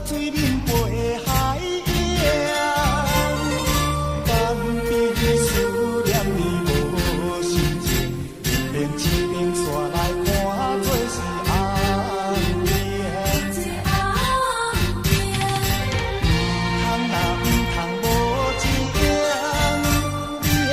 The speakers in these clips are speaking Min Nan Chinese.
水面飛海洋，放彼思念你無心情，連一邊煞來看做是紅燈。毋通啊毋通無情，你的。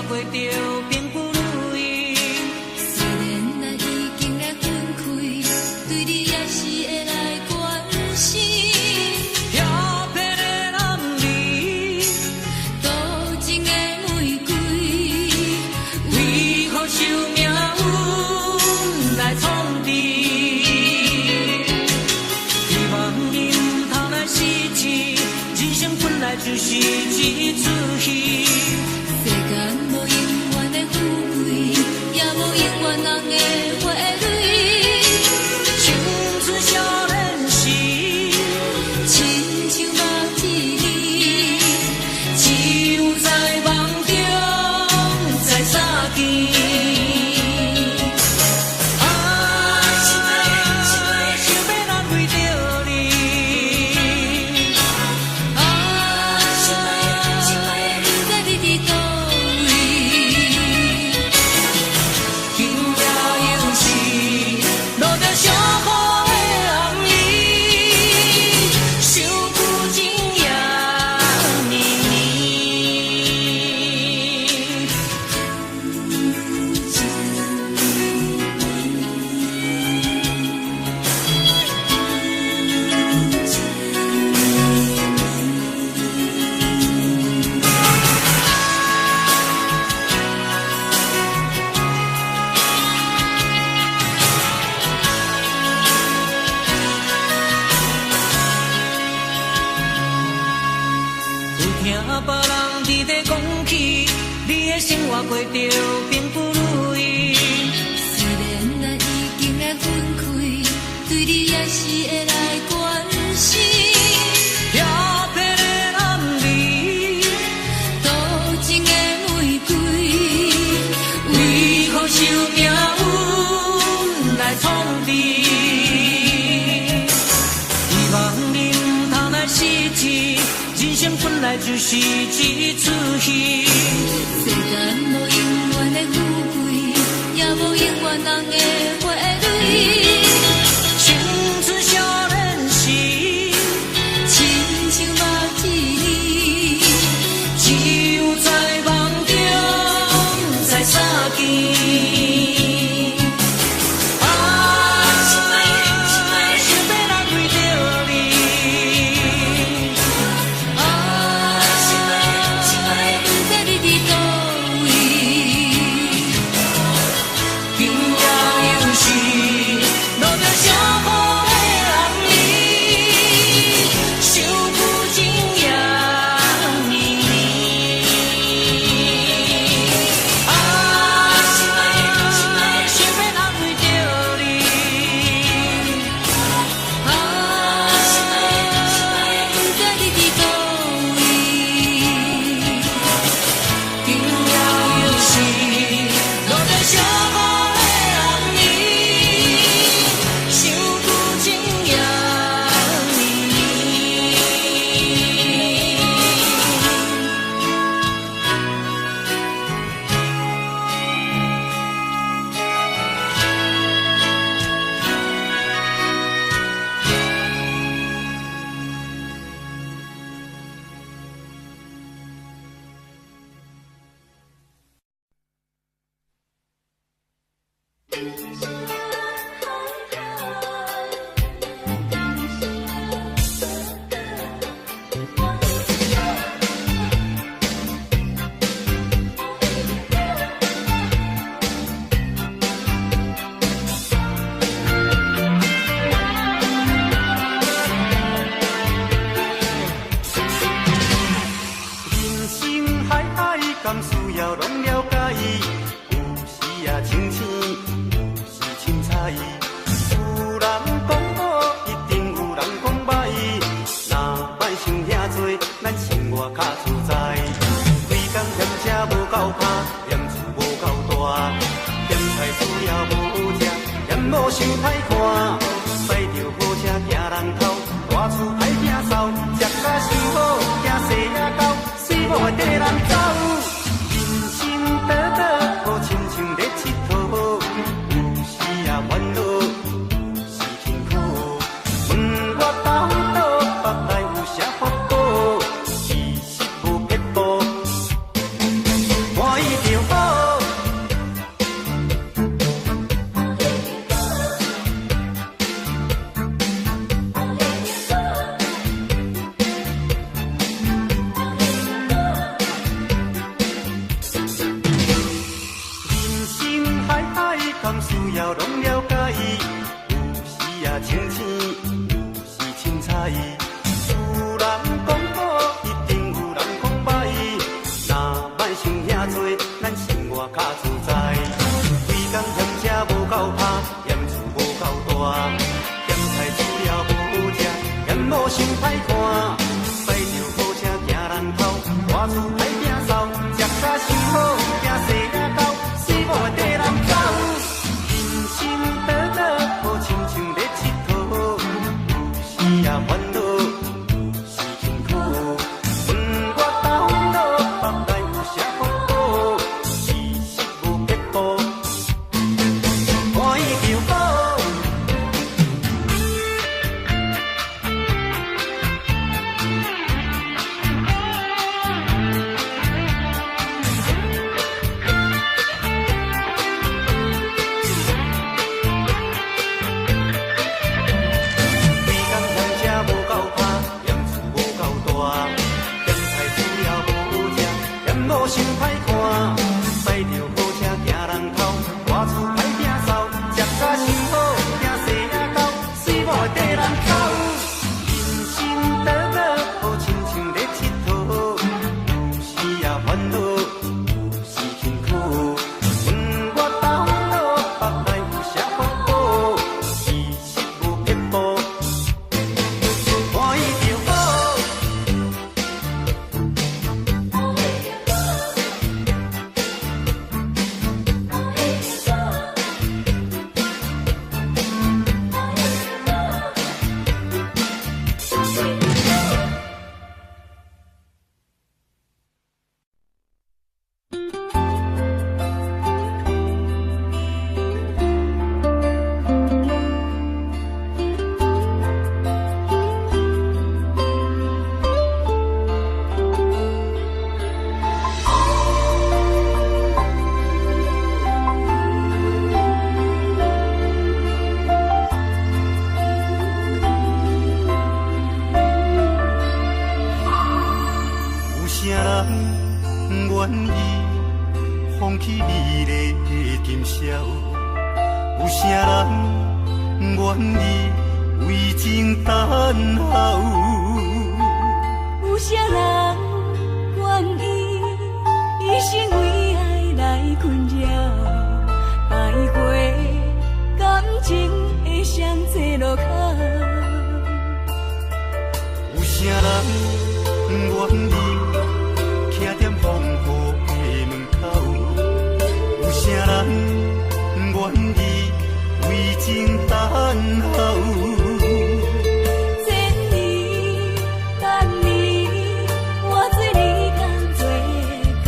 過著並不如意。雖然咱已經來分開，對你也是會來關心。飄泊的男兒，多情的玫瑰，為何受命運來創治？希望你毋通來失志，人生本來就是一齣戲。世間無永遠的富貴，也無永遠人的花蕊。青春少年時，親像目一暝，只有在夢中再相見。啊，想欲難為著你。啊，不知你佇佗位。今夜又是落著小雨的暗暝，想舊情也綿綿。有聽別人佇咧講起，你的生活過著並不如意。雖然咱已經來分開，對你也是會來關心。飄泊的男兒，多情的玫瑰，為何受命運來創治？希望你毋通來失志，人生本來就是一齣戲。世間無永遠的富貴，也無永遠人的花蕊。青春少年時，親像目一暝，只有在夢中再相見。啊，想欲難為著你。啊，不知你佇佗位。今夜又是落清醒，有時凊彩。有人講好，一定有人講歹。若莫想遐濟，咱生活較自在。規工嫌車無夠拍，嫌厝無夠大，嫌菜煮了無好食，嫌某傷歹看。駛著好車驚人偷，大厝歹摒掃，食甲傷好，驚生狗，死某會綴人走。人生短短，好親像咧𨑨迌，有時也煩惱，有時辛苦。問我頭腦，腹內有啥福報？其實無撇步，歡喜就好。規工嫌車無夠拍，嫌厝無夠大，嫌菜煮了無好食，嫌某傷歹看。駛著好車驚人偷，大厝歹摒掃，食甲傷好，驚生狗，死某會綴人走。人生短短，好親像咧𨑨迌，有時也煩惱，有時辛苦。問我頭腦，腹內有啥福報？其實無撇步，歡喜就好。有啥人願意放棄美麗的今宵？有啥人願意為情等候？有啥人願意一生為愛來困擾，徘徊感情的雙岔路口？有啥人願意徛踮風雨的門口？有啥人願意為情等候？千年百年，我做你共做工，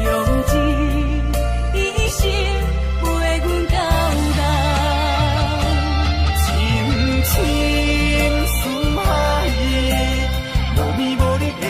用尽一生陪阮到老。深深思海，無眠無日的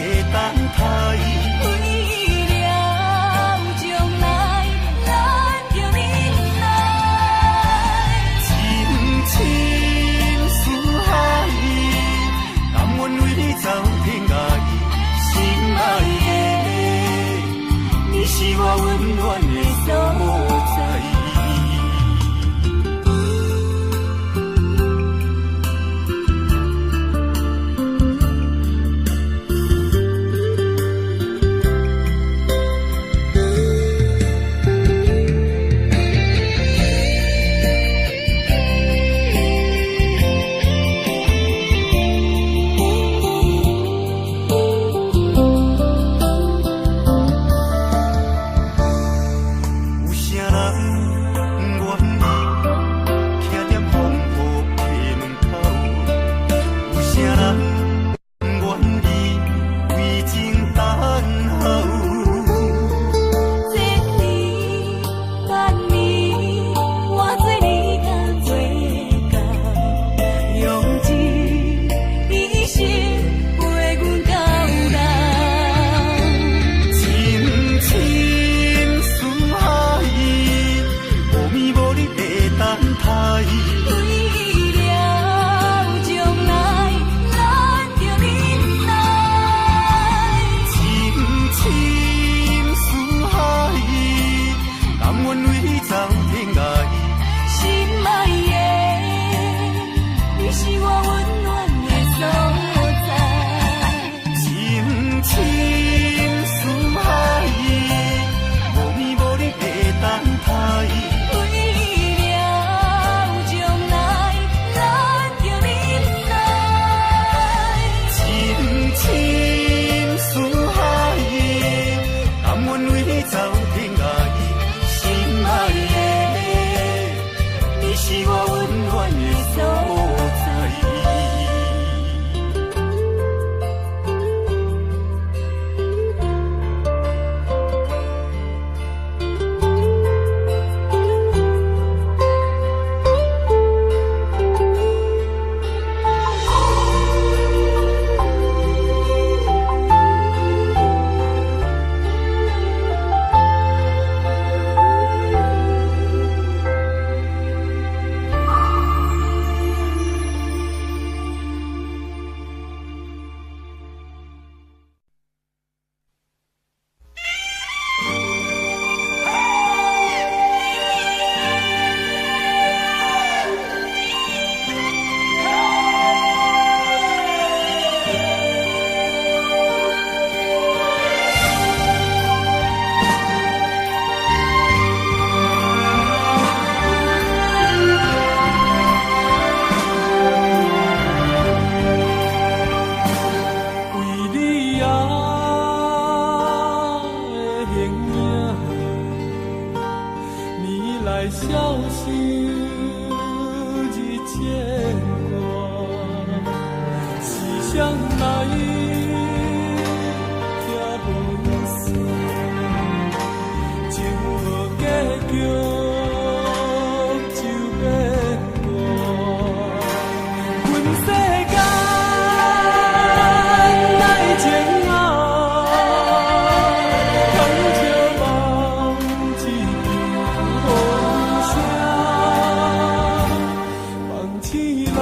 醒來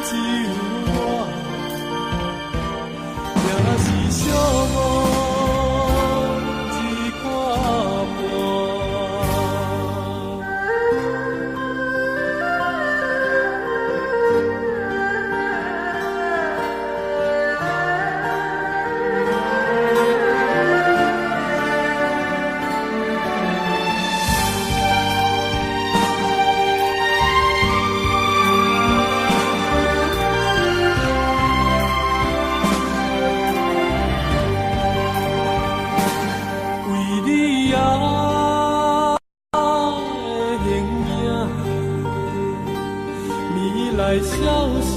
只有我，也是寂寞一看破。為你啊的形影，暝來消失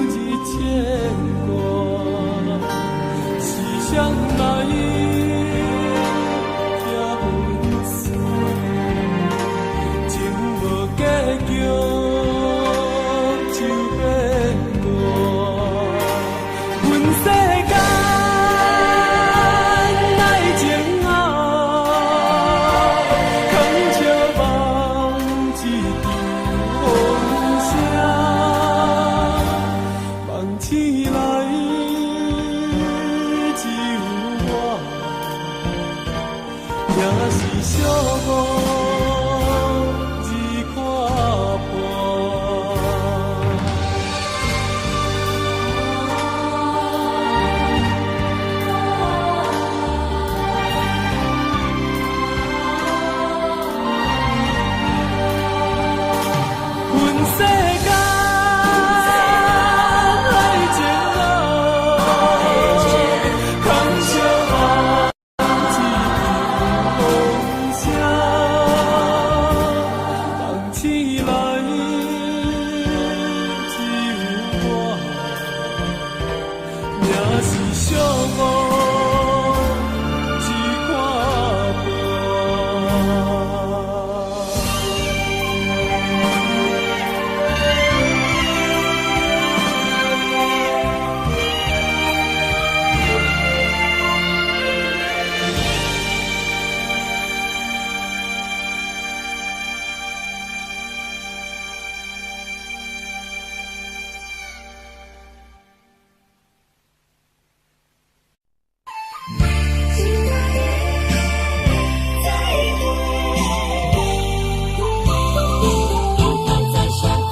日牽掛，是誰來拆分散？情無結局就變大，阮世間愛情啊，空笑夢一場風聲，夢醒來只有我，也是寂寞一看破。阮世間愛情啊，空相夢一場風聲，夢醒來只有我，也是寂寞一看破。再相會。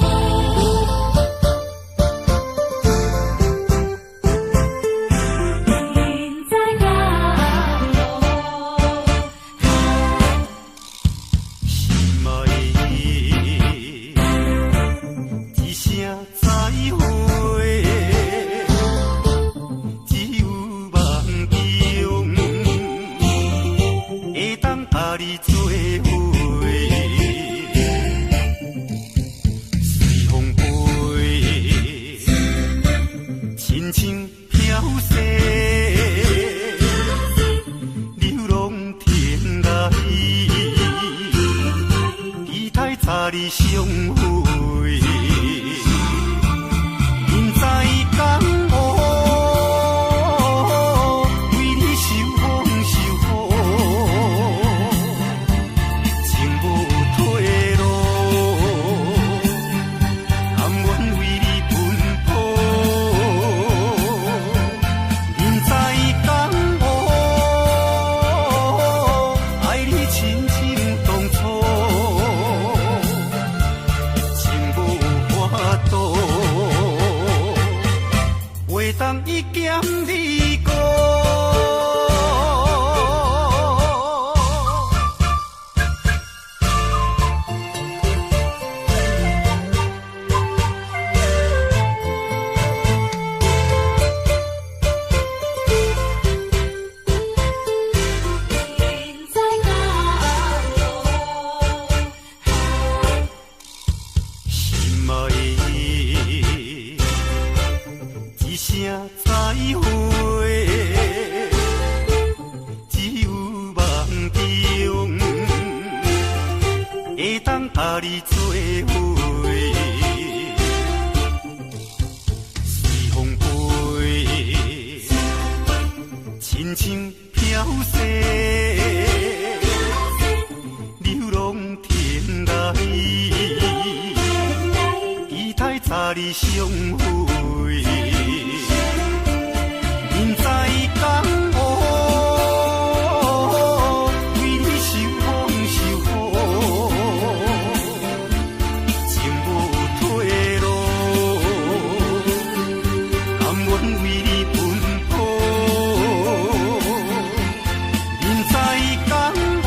在高心愛一聲再會，只有夢中會當佮你做伙。隨風飛，親像飄逝，流浪天涯。期待早日相會，人知江湖，為你受風受雨，情無退路，甘願為你奔波。人知江湖，愛你親像當初。情無法度，袂當一劍離孤。在高心愛一聲再會，只有夢中會當佮你做伙。隨風飛，親像飄逝，流浪天涯。佮你相會。眠在江湖，為你受風受雨，情無退路，甘願為你奔波。眠在江湖，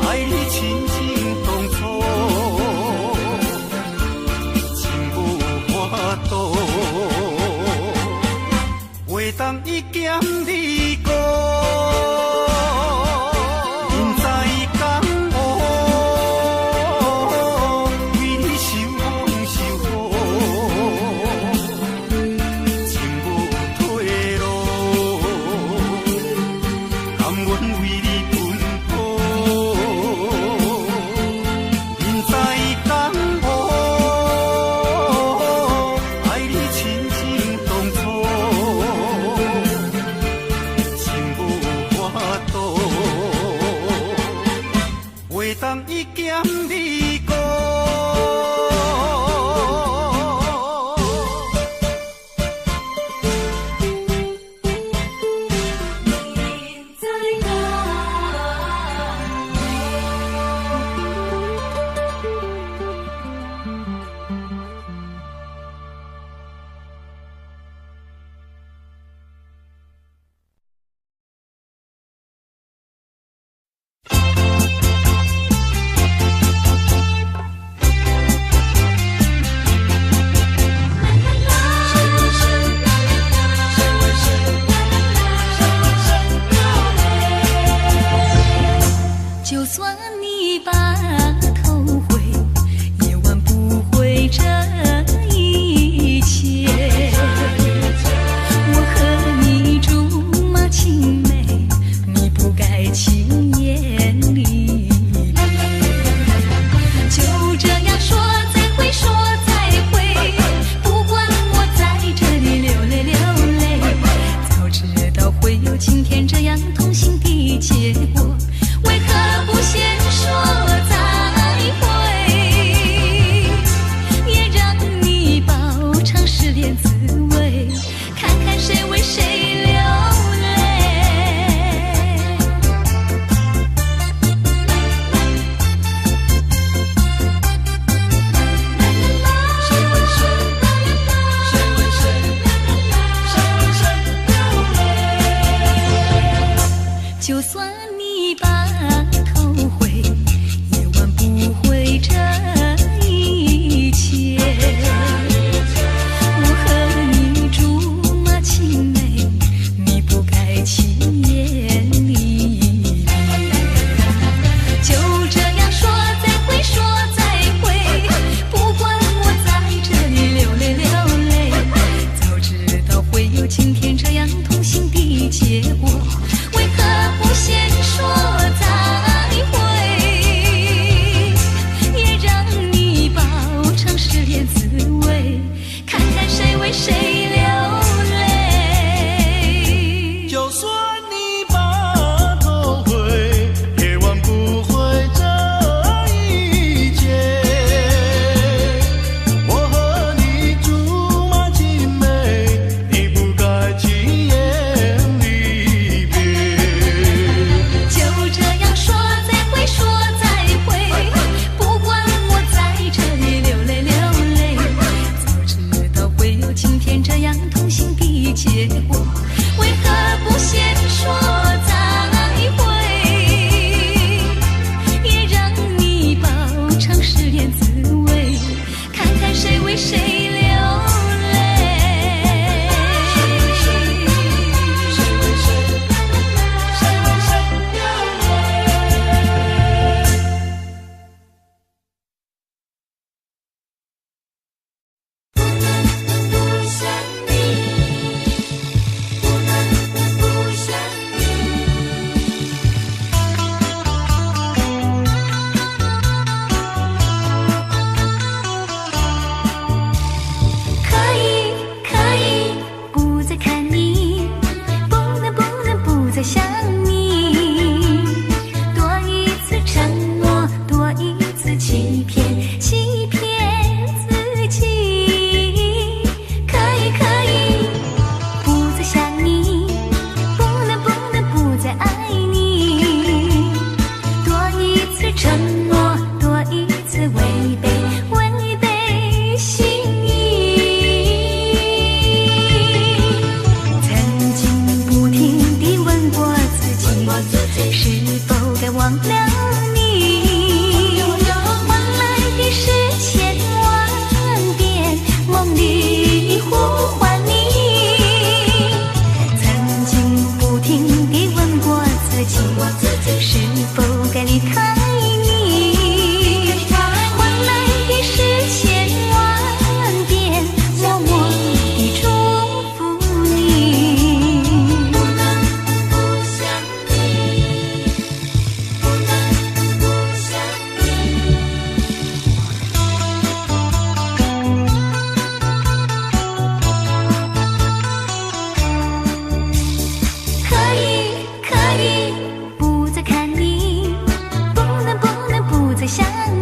愛你親像當初，情無法度，袂當一劍離孤。眠在江湖，為你受風受雨，情無退路，甘願為你奔波。眠在江湖，愛你親像當初，情無法度，袂當一劍離孤。眠在江湖。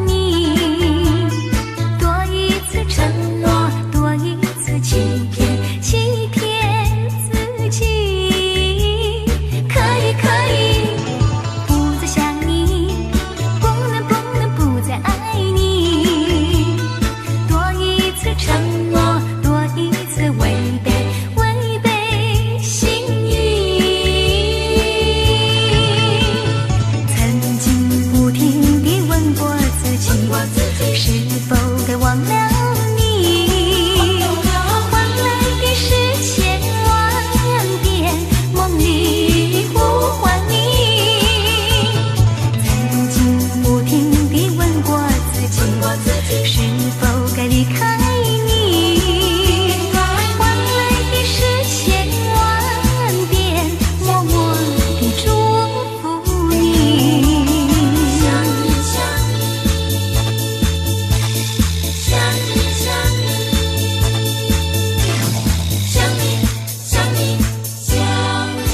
你，多一次承諾，多一次欺騙，欺騙自己。可以可以不再想你，不能不能不再愛你。多一次承諾，多一次違背，違背心意。曾經不停地問過自己，是否該忘了你？換來的是千萬遍夢裡呼喚你。曾經不停地問過自己，是否該離開你？換來的是千萬遍默默地祝福你。想你想你，想你想你，想你想你想你。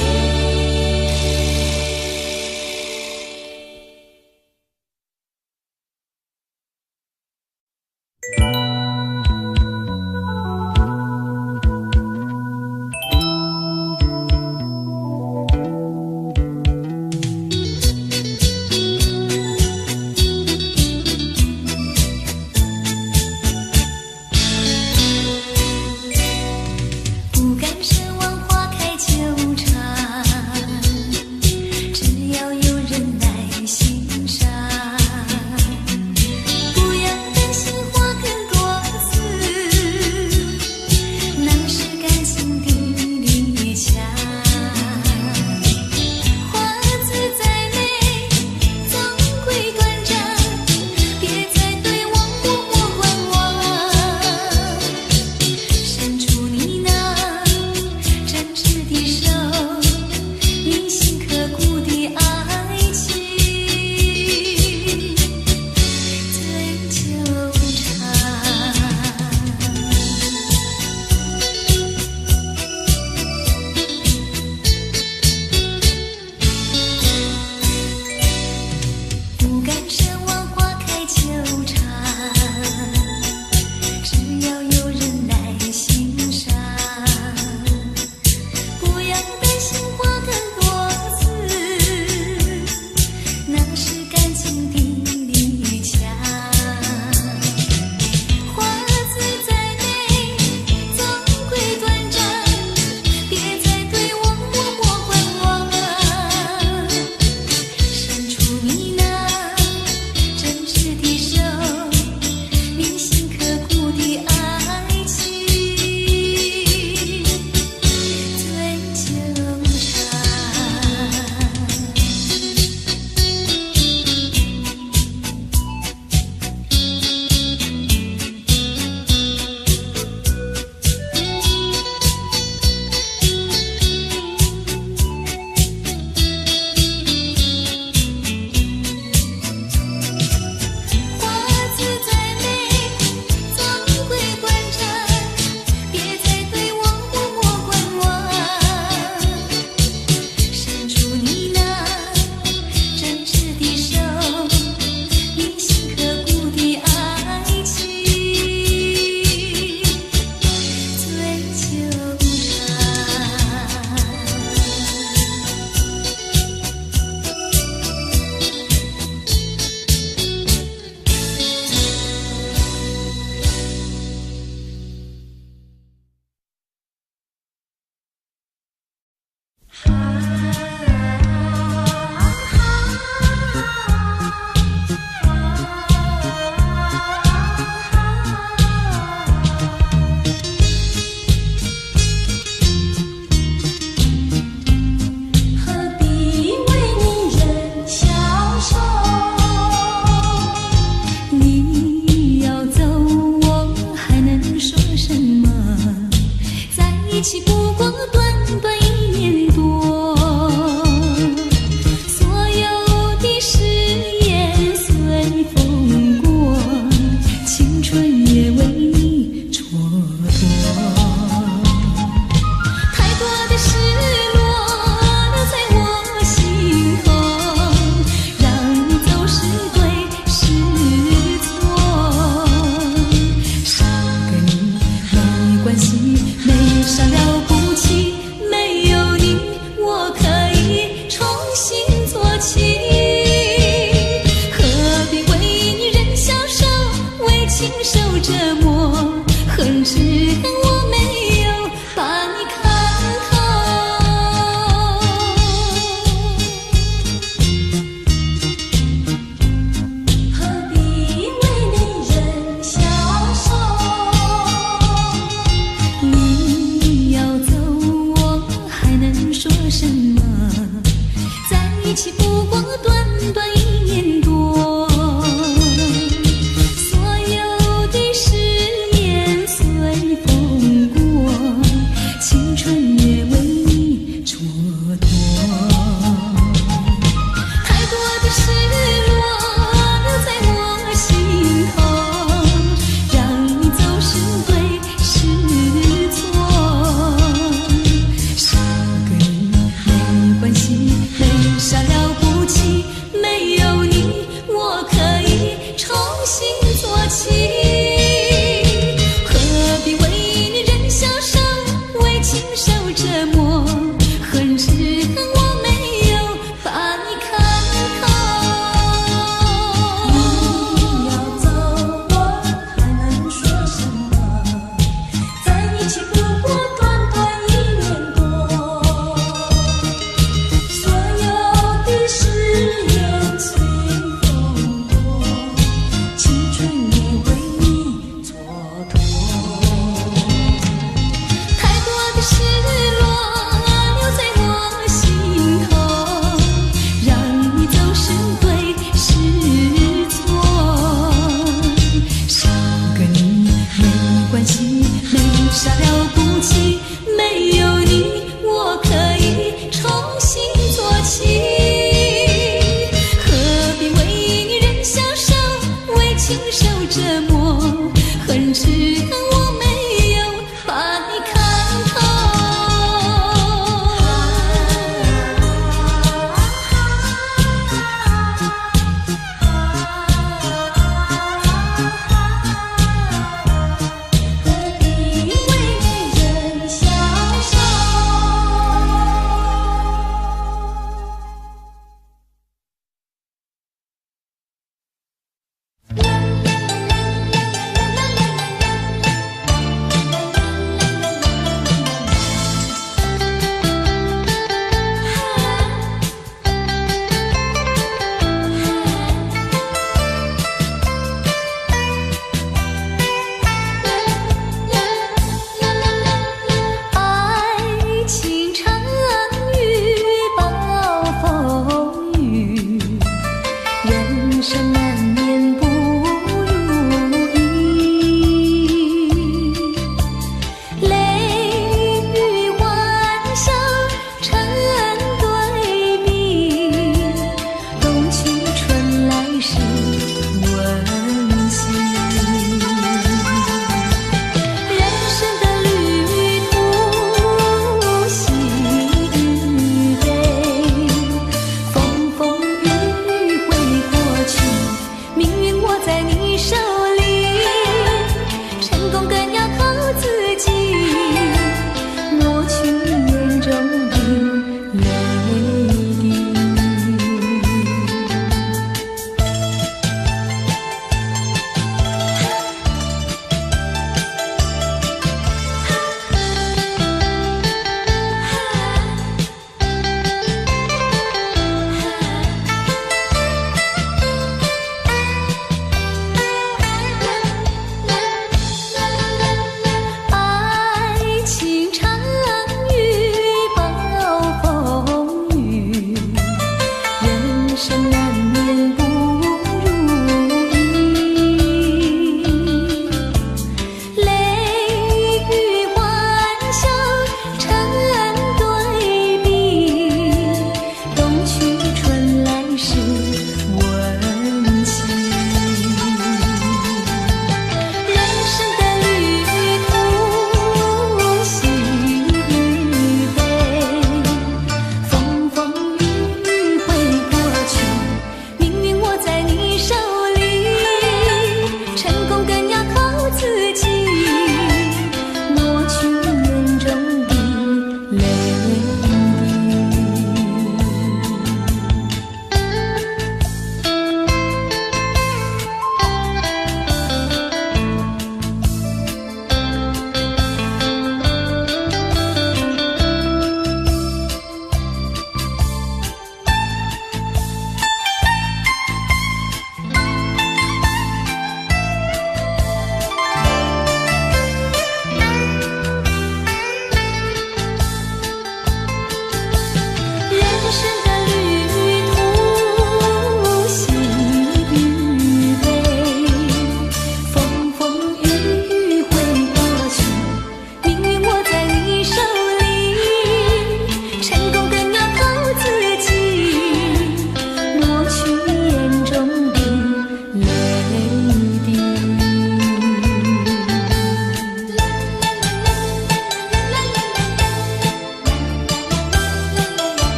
不敢奢望花開糾纏，只要有人來欣賞。不要擔心花更多刺，那是感情的理想。花子再美，總歸短暫，別再對我默默觀望。伸出你那真摯的手，銘心刻骨的愛情最糾纏。不敢奢望花開糾纏，只要有人來欣賞。不要擔心花更多刺，那是感情的理想。花子再美，總歸短暫，別再對我默默觀望。伸出你那真摯的手，銘心刻骨的愛情最糾纏。花子再美，總歸短暫，別再對我默默觀望。伸出你那真摯的手，銘心刻骨的愛情最糾纏。何必為女人消愁？你要走，我還能說什麼？在一起不過短短一年多，所有的誓言隨風過，青春也為你蹉跎。太多的失落留在我心頭，讓你走是對是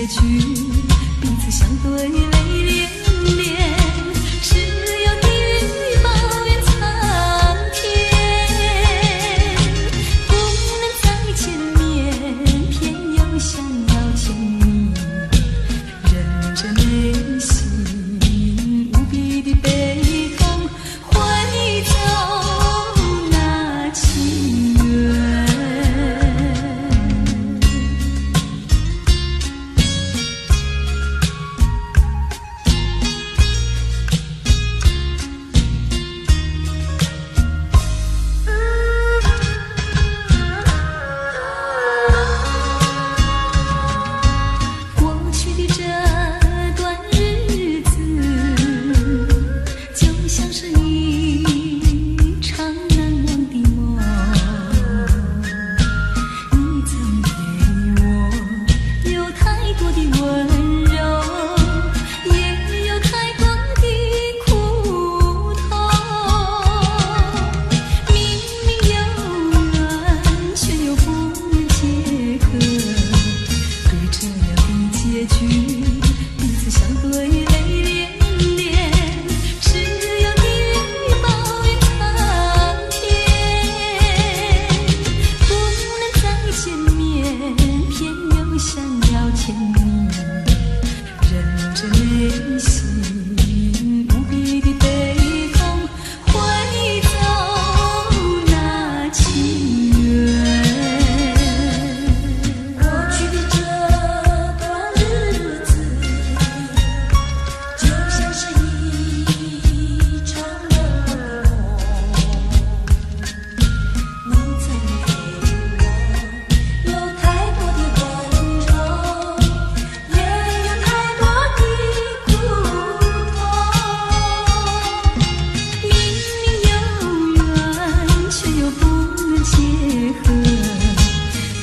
局，彼此相對淚涟涟，只有地獄抱怨蒼天，不能再見面，偏又想要見你，忍着內心無比的悲痛，揮走那情緣。過去的這段日子，就像是一場難忘的夢。你曾給我有太多的溫柔，也有太多的苦痛。明明有緣，卻又不能結合。對這樣的結局，彼此相對淚涟漣，只有地獄抱怨蒼天，不能再見面，偏又想要見你，忍着內心無比的悲痛，揮走那情緣。過去的這段日子，就像是一場難忘的夢。你曾給我有太多的溫柔，也有太多的苦痛。明明有緣，卻又不能結合。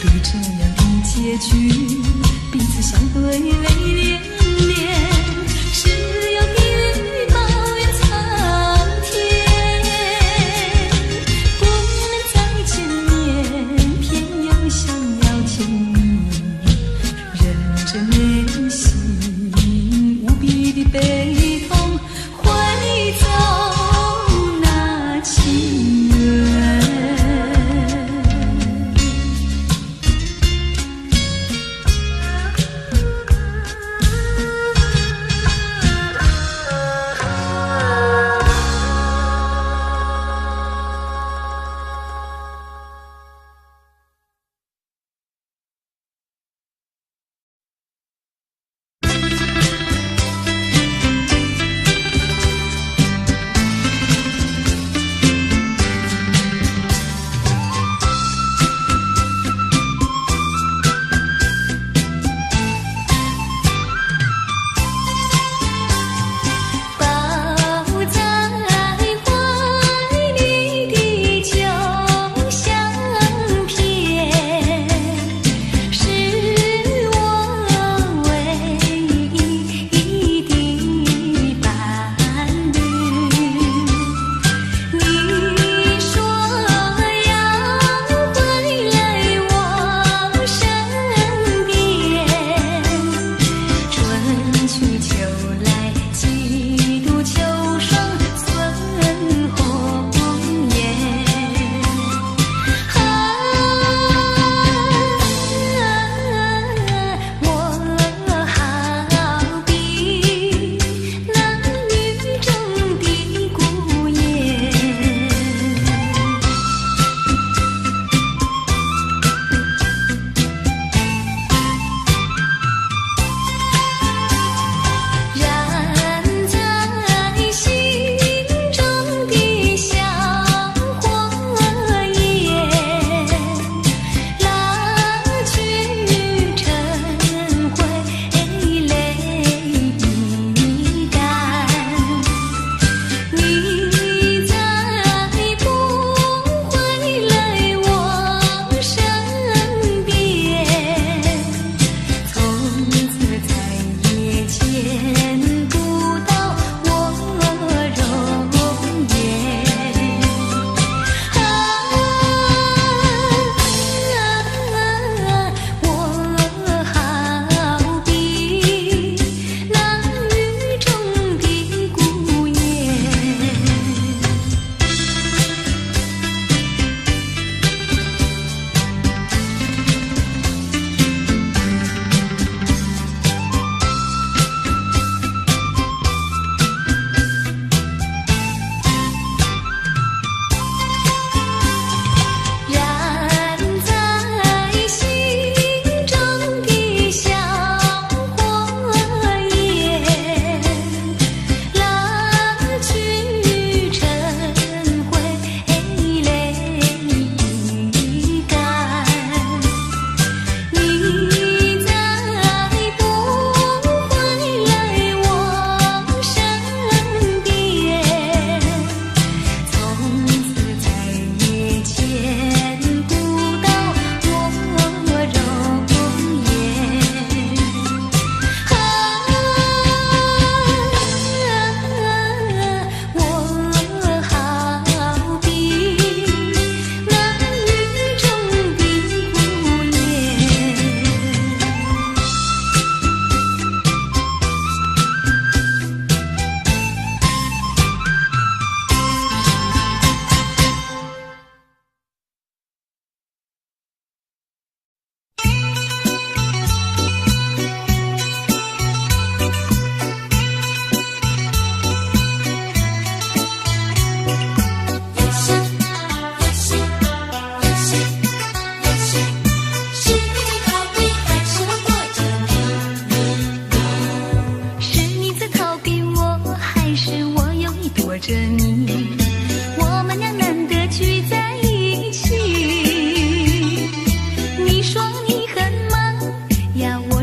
對這樣的結局，彼此相對淚漣漣，只有地獄抱怨蒼天，不能再見面，偏又想要見你，忍着內心無比的悲痛，揮走那情緣。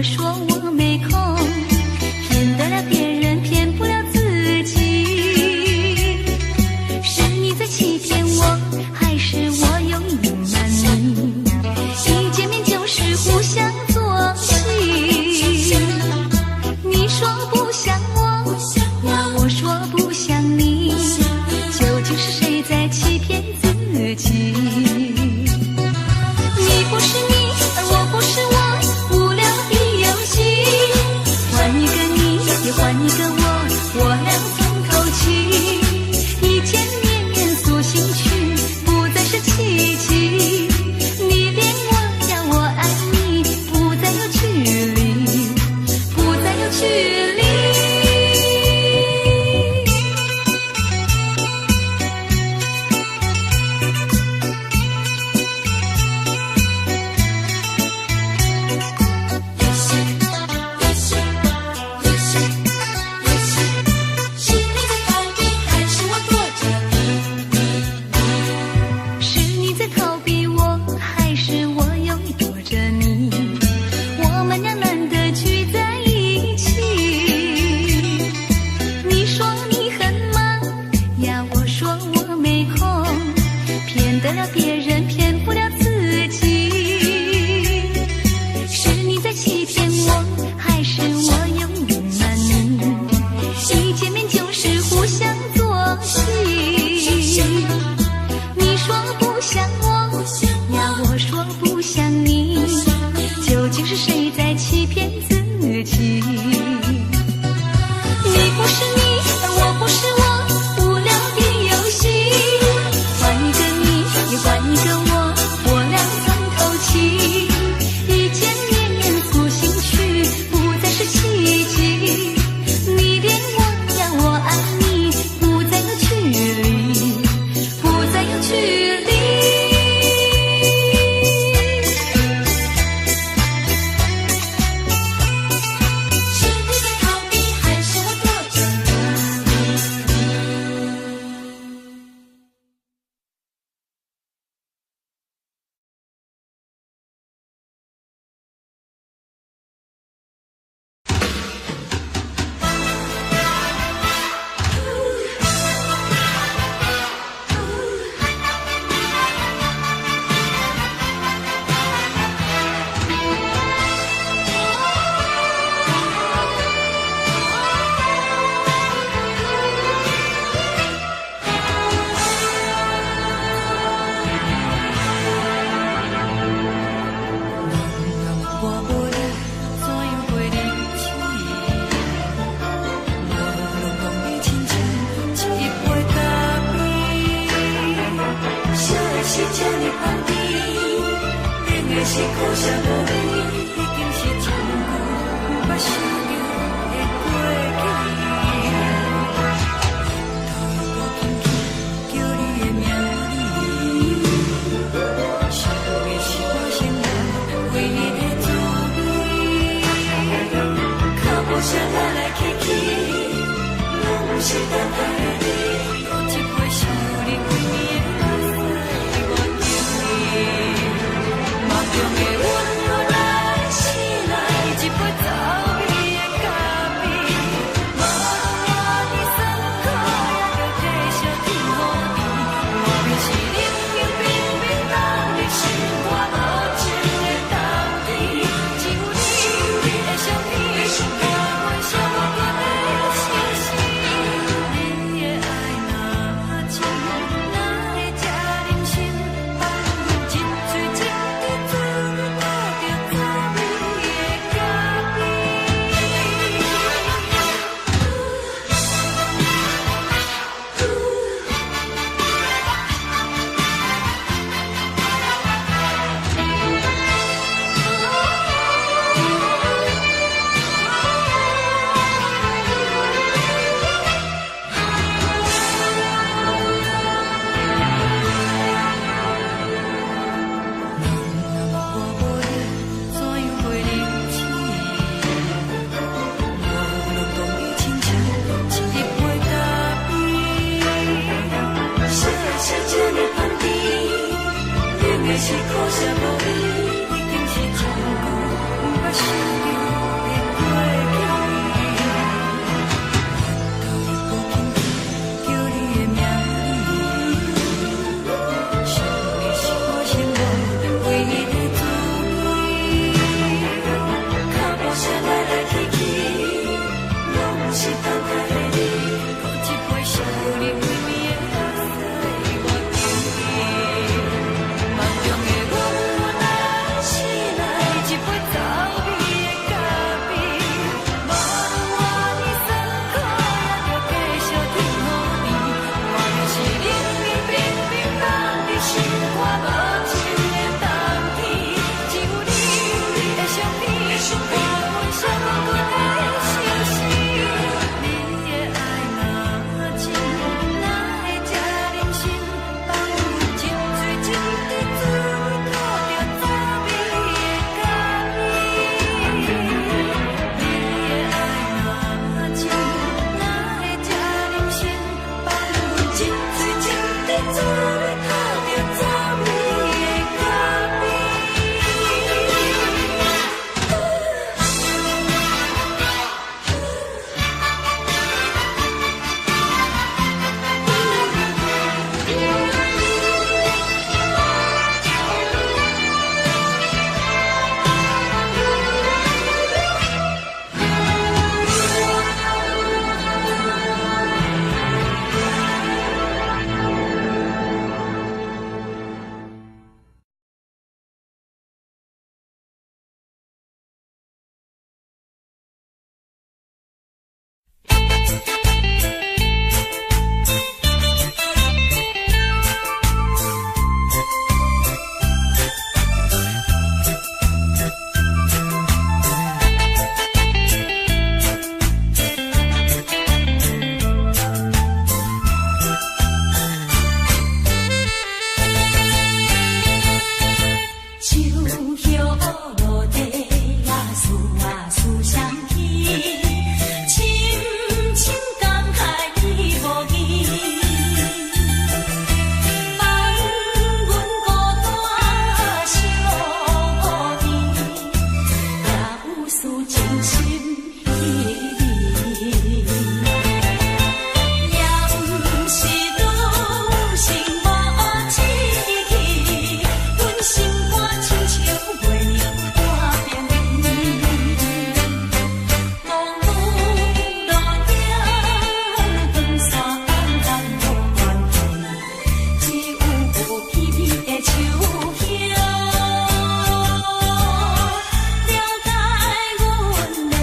說我沒空，騙得了別人，騙不了自己。是你在欺騙我，還是我有隱瞞你？一見面就是互相作戲。你說不想我，我說不想你，究竟是誰在欺騙自己？你不是你，而我不是我，無聊的遊戲。換一個你，也換一個我，我倆從頭起。一見面塑形去，不再是奇蹟。你戀我呀，我愛你，不再有距離，不再有距離。是你在逃避，還是我躲著你？是你在逃避我，還是我又躲著你？我們倆難得聚在一起。你說你很忙呀，我說我沒空，騙得了別人，騙不了自己。是你在欺騙我，還是我又隱瞞你？一見面就是互相作戲。你說不想我，我說不想你，究竟是誰在欺騙自己？你不是你，而我不是我，無聊的遊戲。換一個你，也換一個我，我倆從頭起。一見面塑形去，不再是奇蹟。你戀我呀，我愛你，不再有距離，不再有距離。是你在逃避，還是我躲著你？我無你，怎樣過日子？無論講你親像一杯咖啡，啥的是這呢香甜，冷的是苦涩無味，已經是真久毋捌想著的過去。頭又閣輕輕叫你的名字，想的是我生命唯一的滋味。腳步聲來來去去，攏毋是等待的你。搁一擺想你，規暝的目屎我流去。夢中的阮又來醒來，一杯走味的咖啡，無論偌尼酸苦，也著繼續天雨甜。莫非是冷冷冰冰凍入心肝無情的冬天？只有你的相片，陪阮相伴的相思。心稀微。也毋是女性無志氣，阮心肝親像月娘半冰冰。蒙霧路影，遠山暗無關係，只有片片的樹影。了解阮的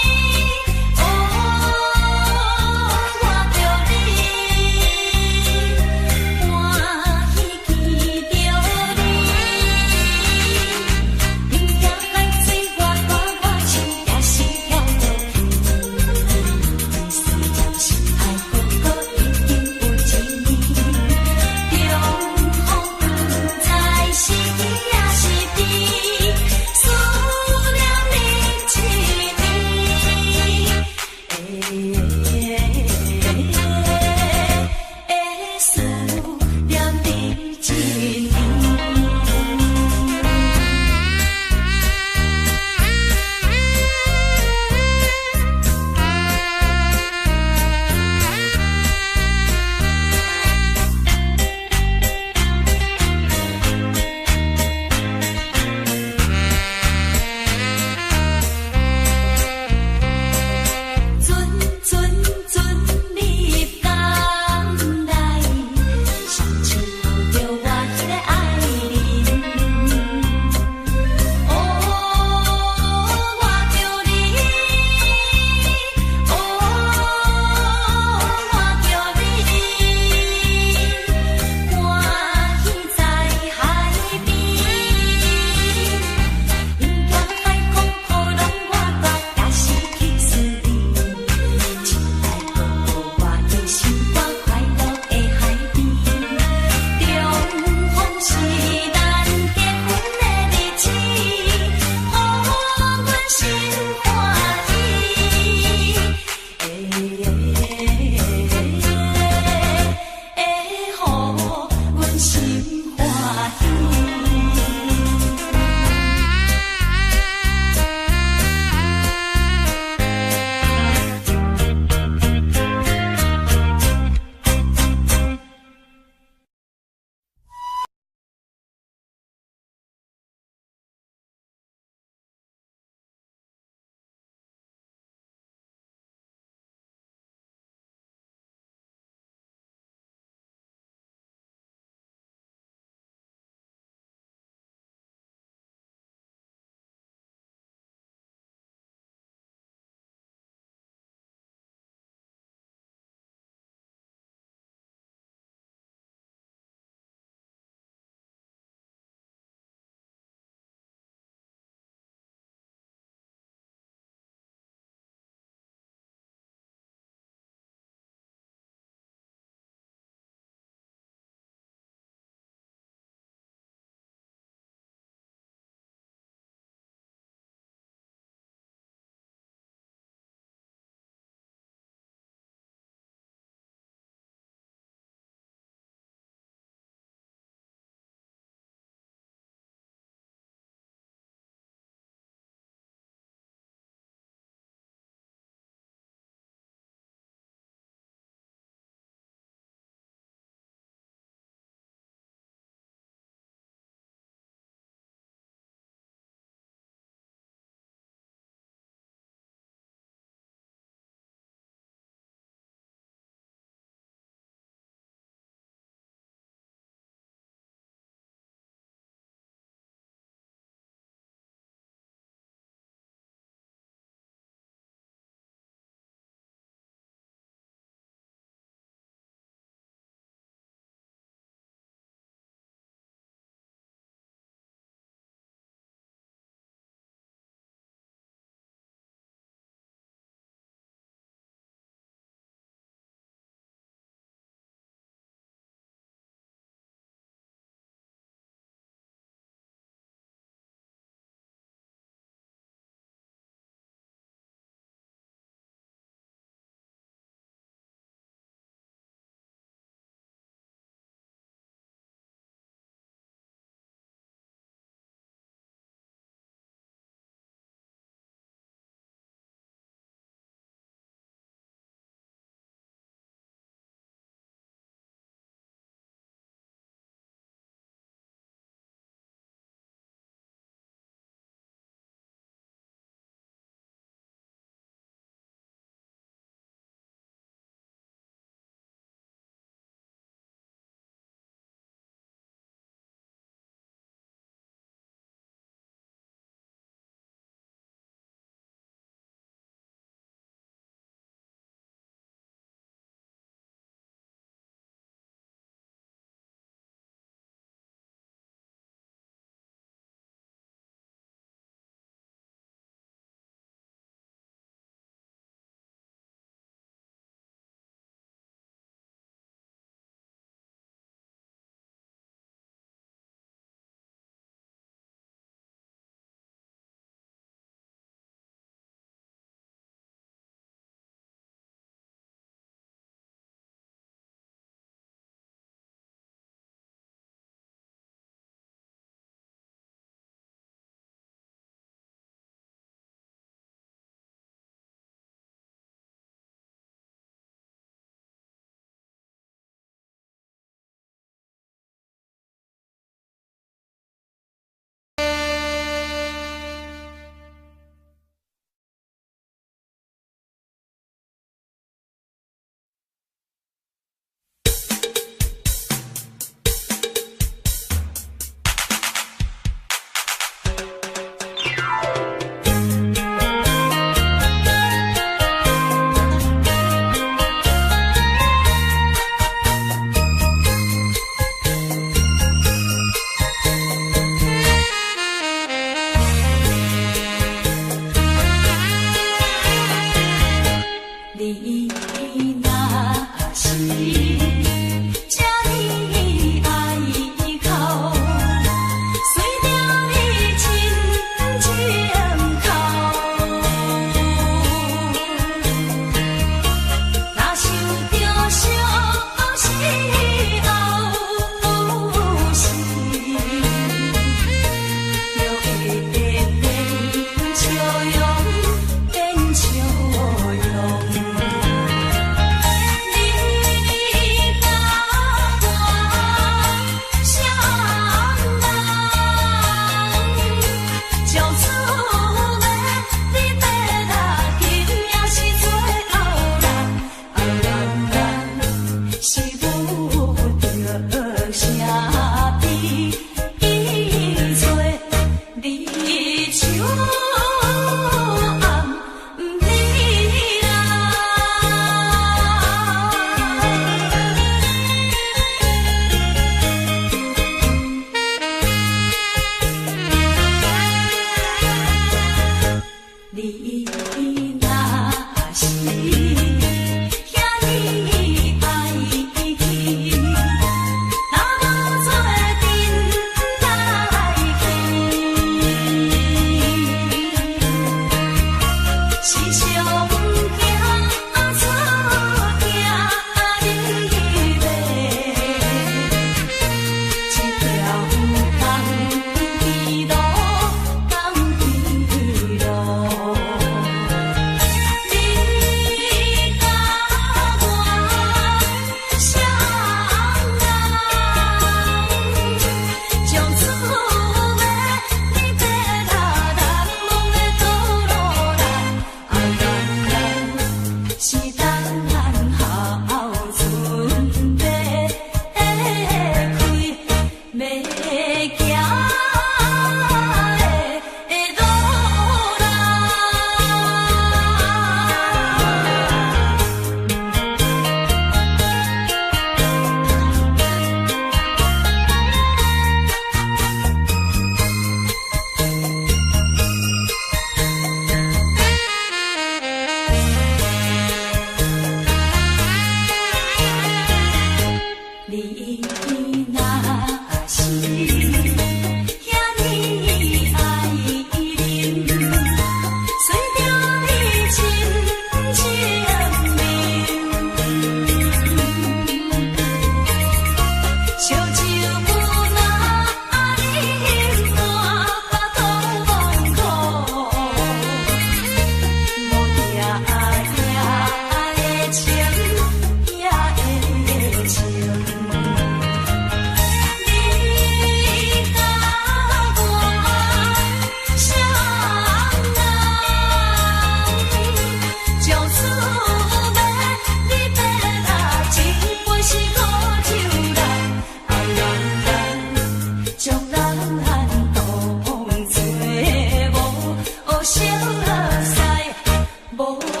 情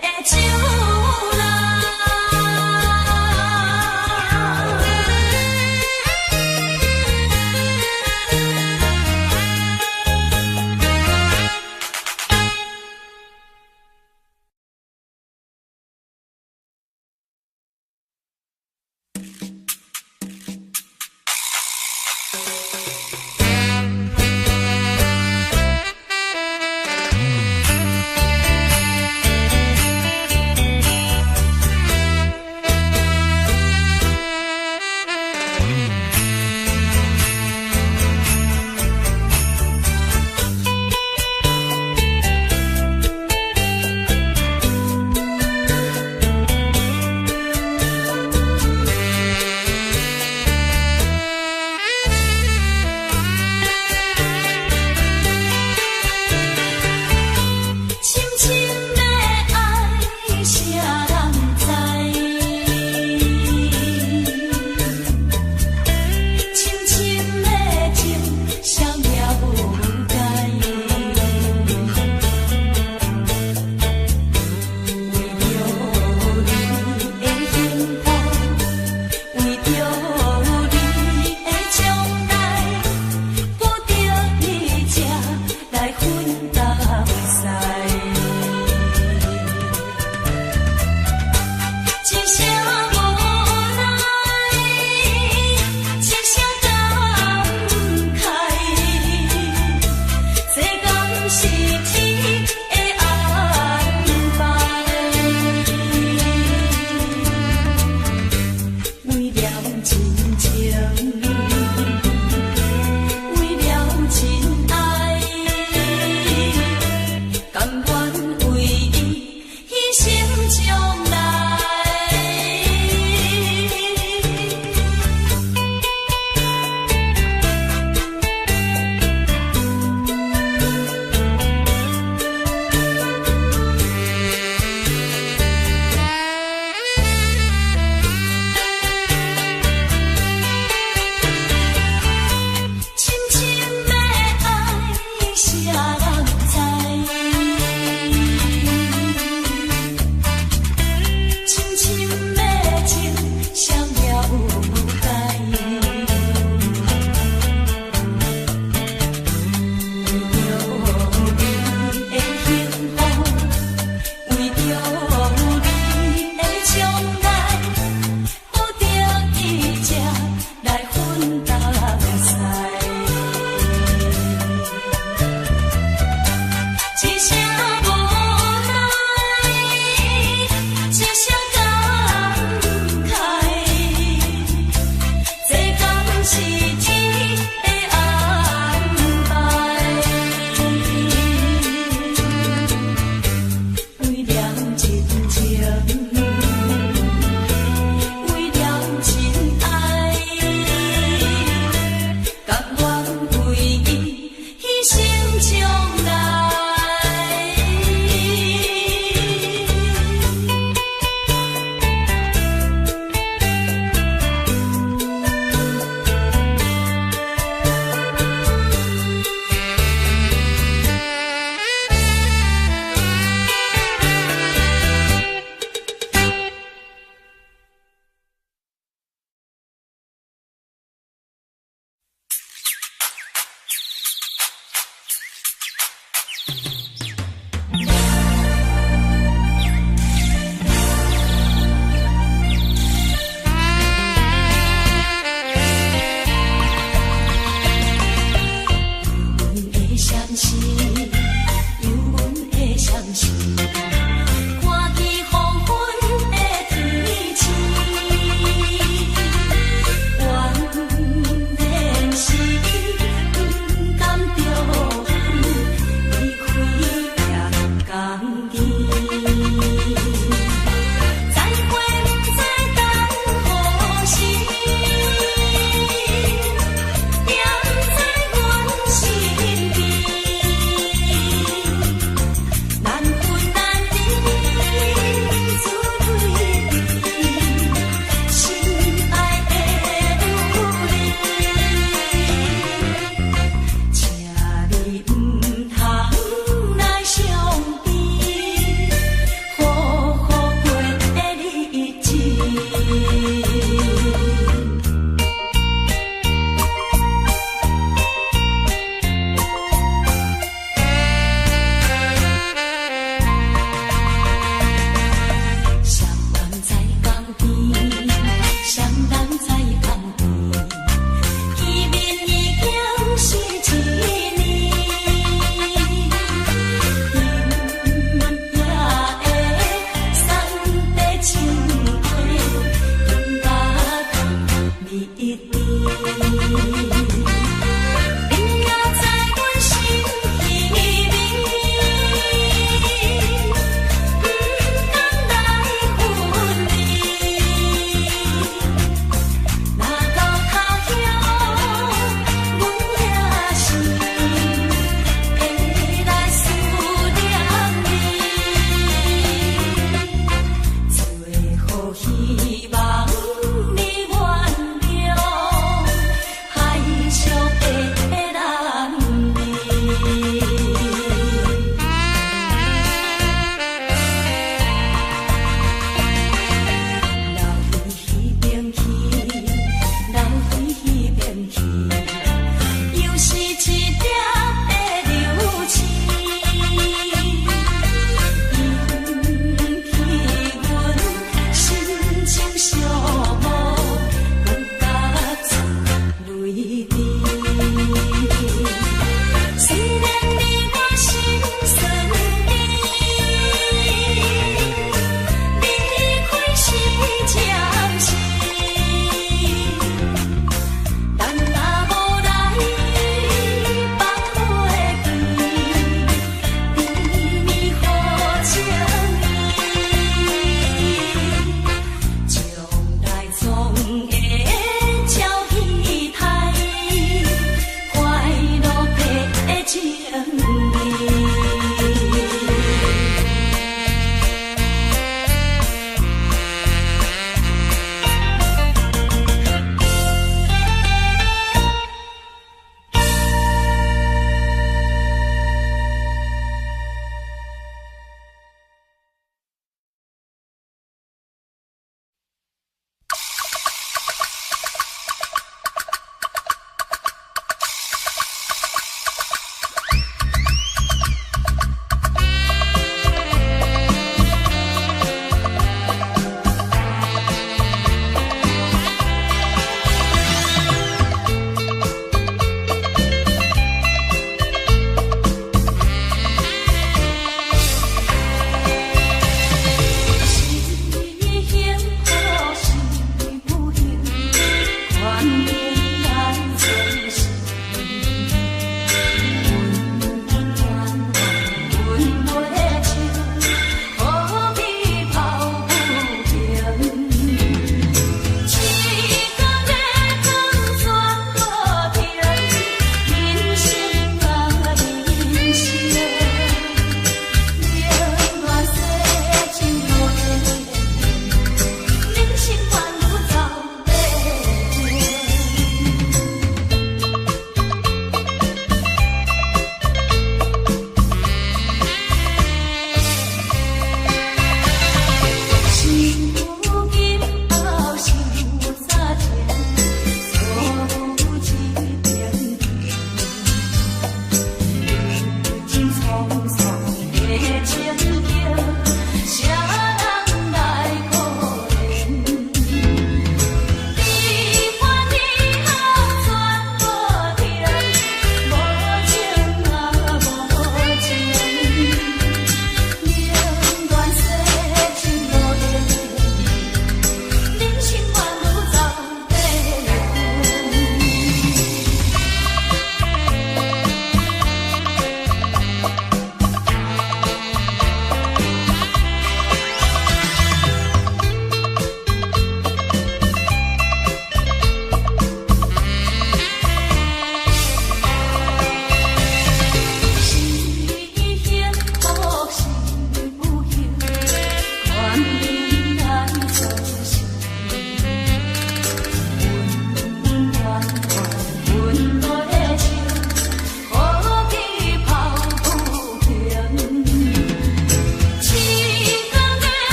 的酒來。深深的愛，誰人知？深深的情，誰了解？為著你的幸福，為著你的將來，不得已才來分東西。一聲無奈，一聲感慨，這敢是天的安排？為了親情，為了親愛，甘願為伊犧牲將來。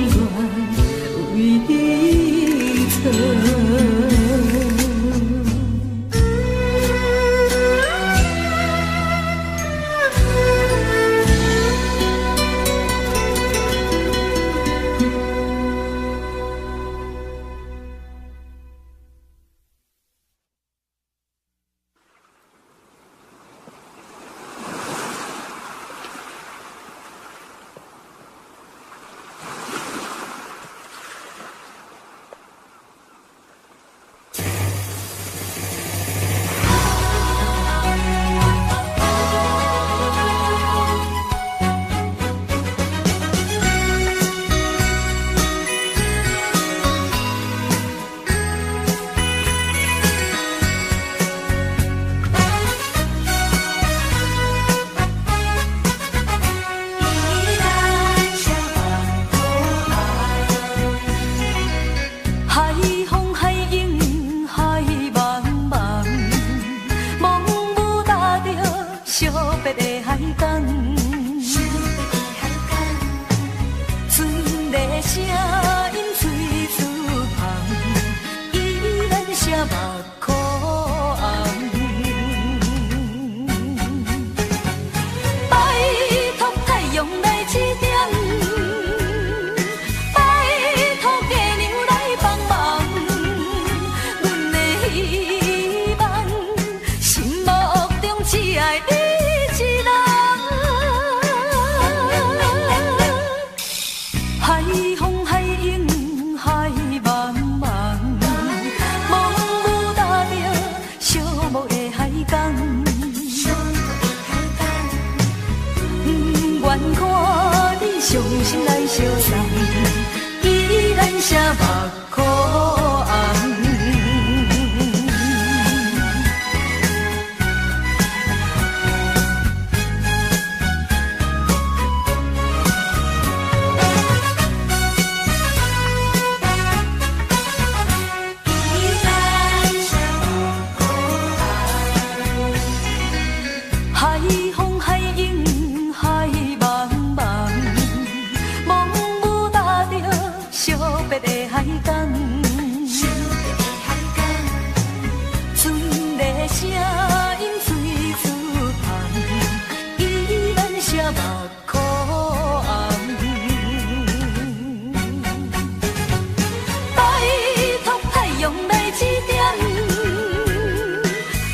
願為你藏。海風海湧海茫茫，茫無踏著惜別的海港。船的聲音催出芳，依咱寫目苦紅。拜託太陽來指點，拜託月娘來幫忙，阮的希望，心目中只愛你一人。海風海湧海茫茫，茫無踏著寂寞的海港。不願看你傷心來相送，依咱寫目苦紅。海風海湧海茫茫，茫無踏著惜別的海港。船的聲音催出芳，依咱寫目苦紅。拜託太陽來指點，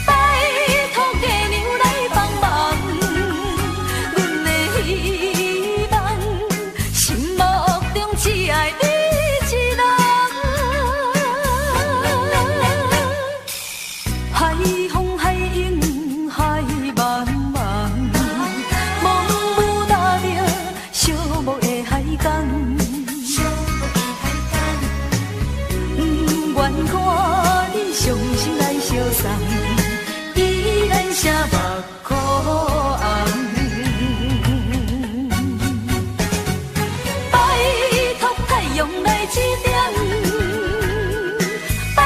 拜託月娘來幫忙，阮的希望，心目中只愛你一人。海風海湧海茫茫，茫無踏著寂寞的海港。不願看你傷心來相送，依咱寫目苦紅。拜託太陽來指點，拜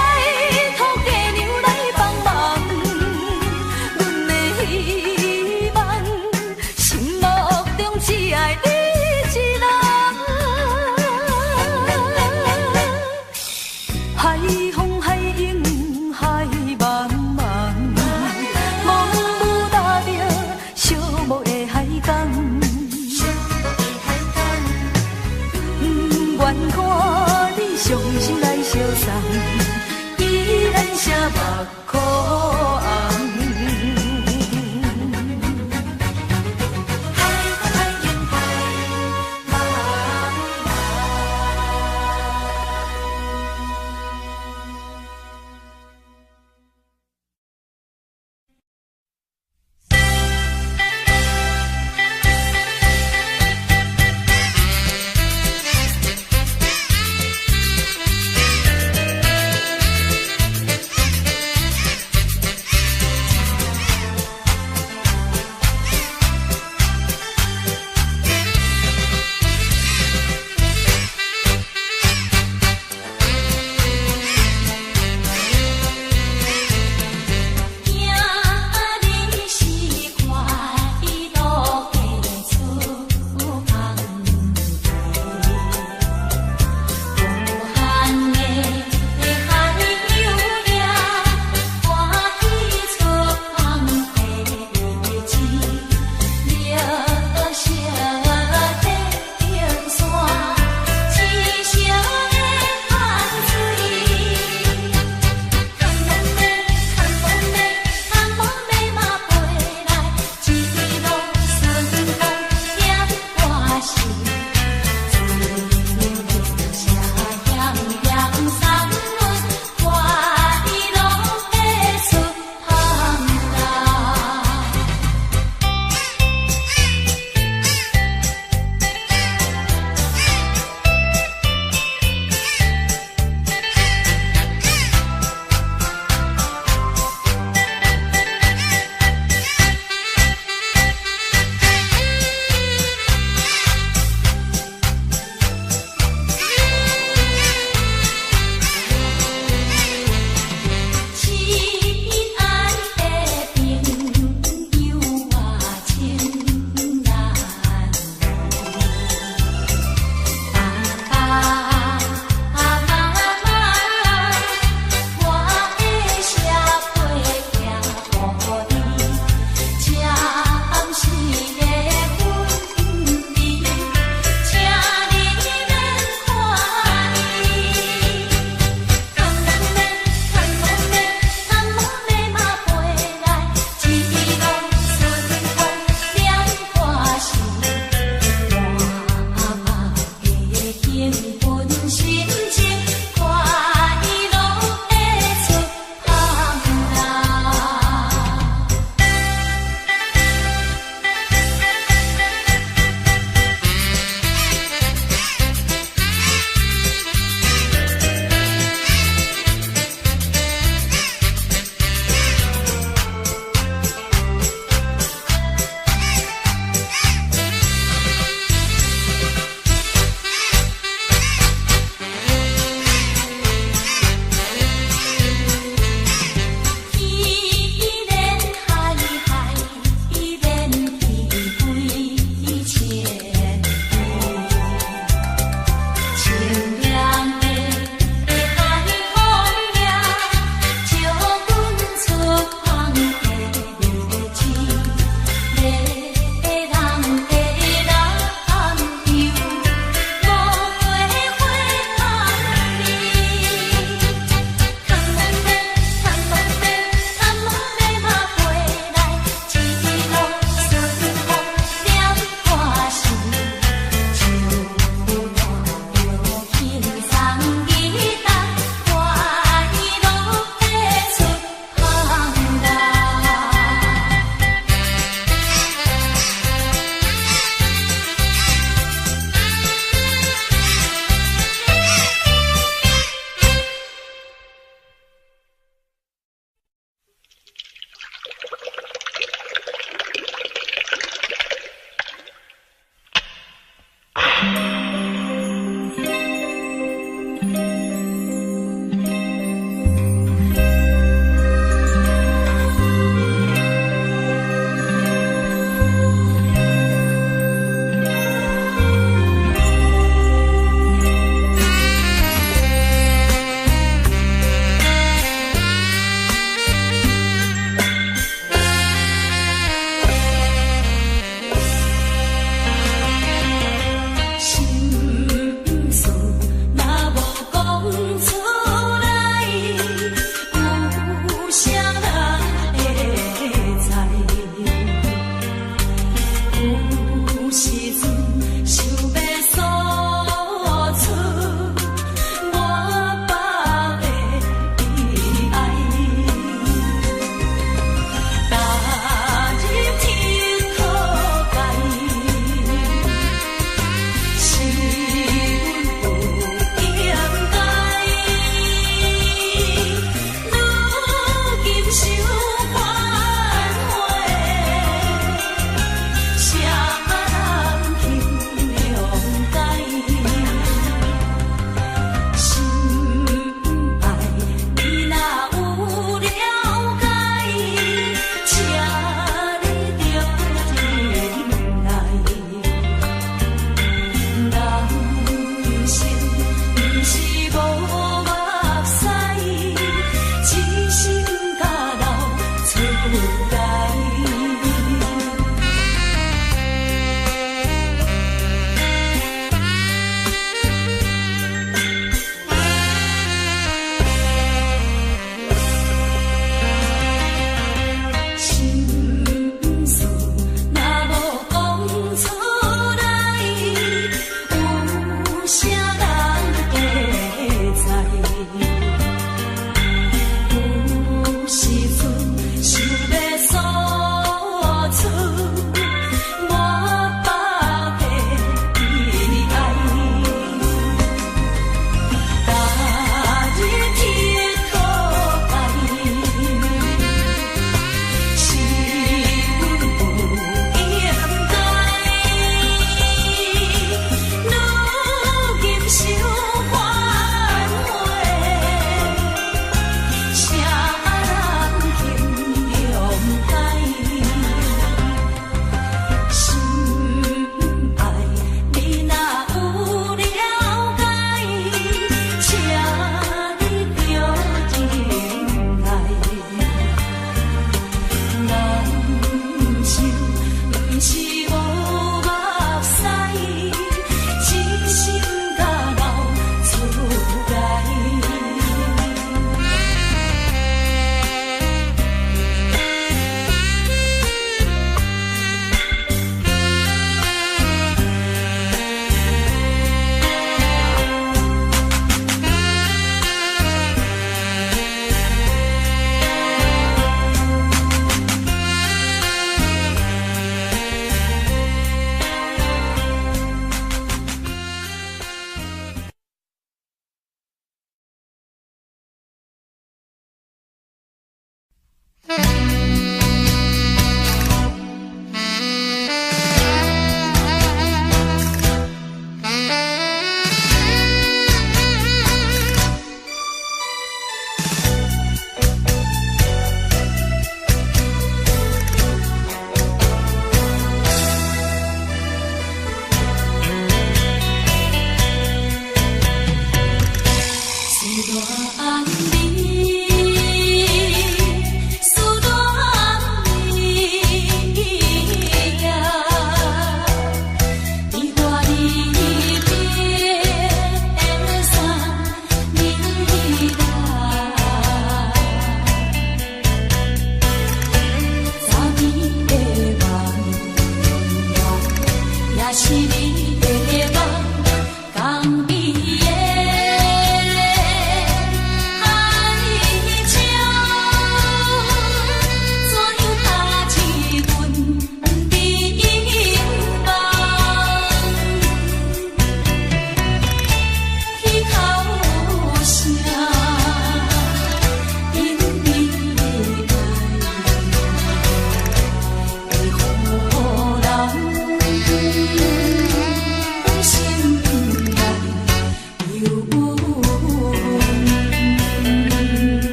託月娘來幫忙，阮的希望，心目中只愛你一人。海風海湧海茫茫，茫無踏著寂寞的海港。不願看你傷心來相送，依咱寫目苦紅。 Thank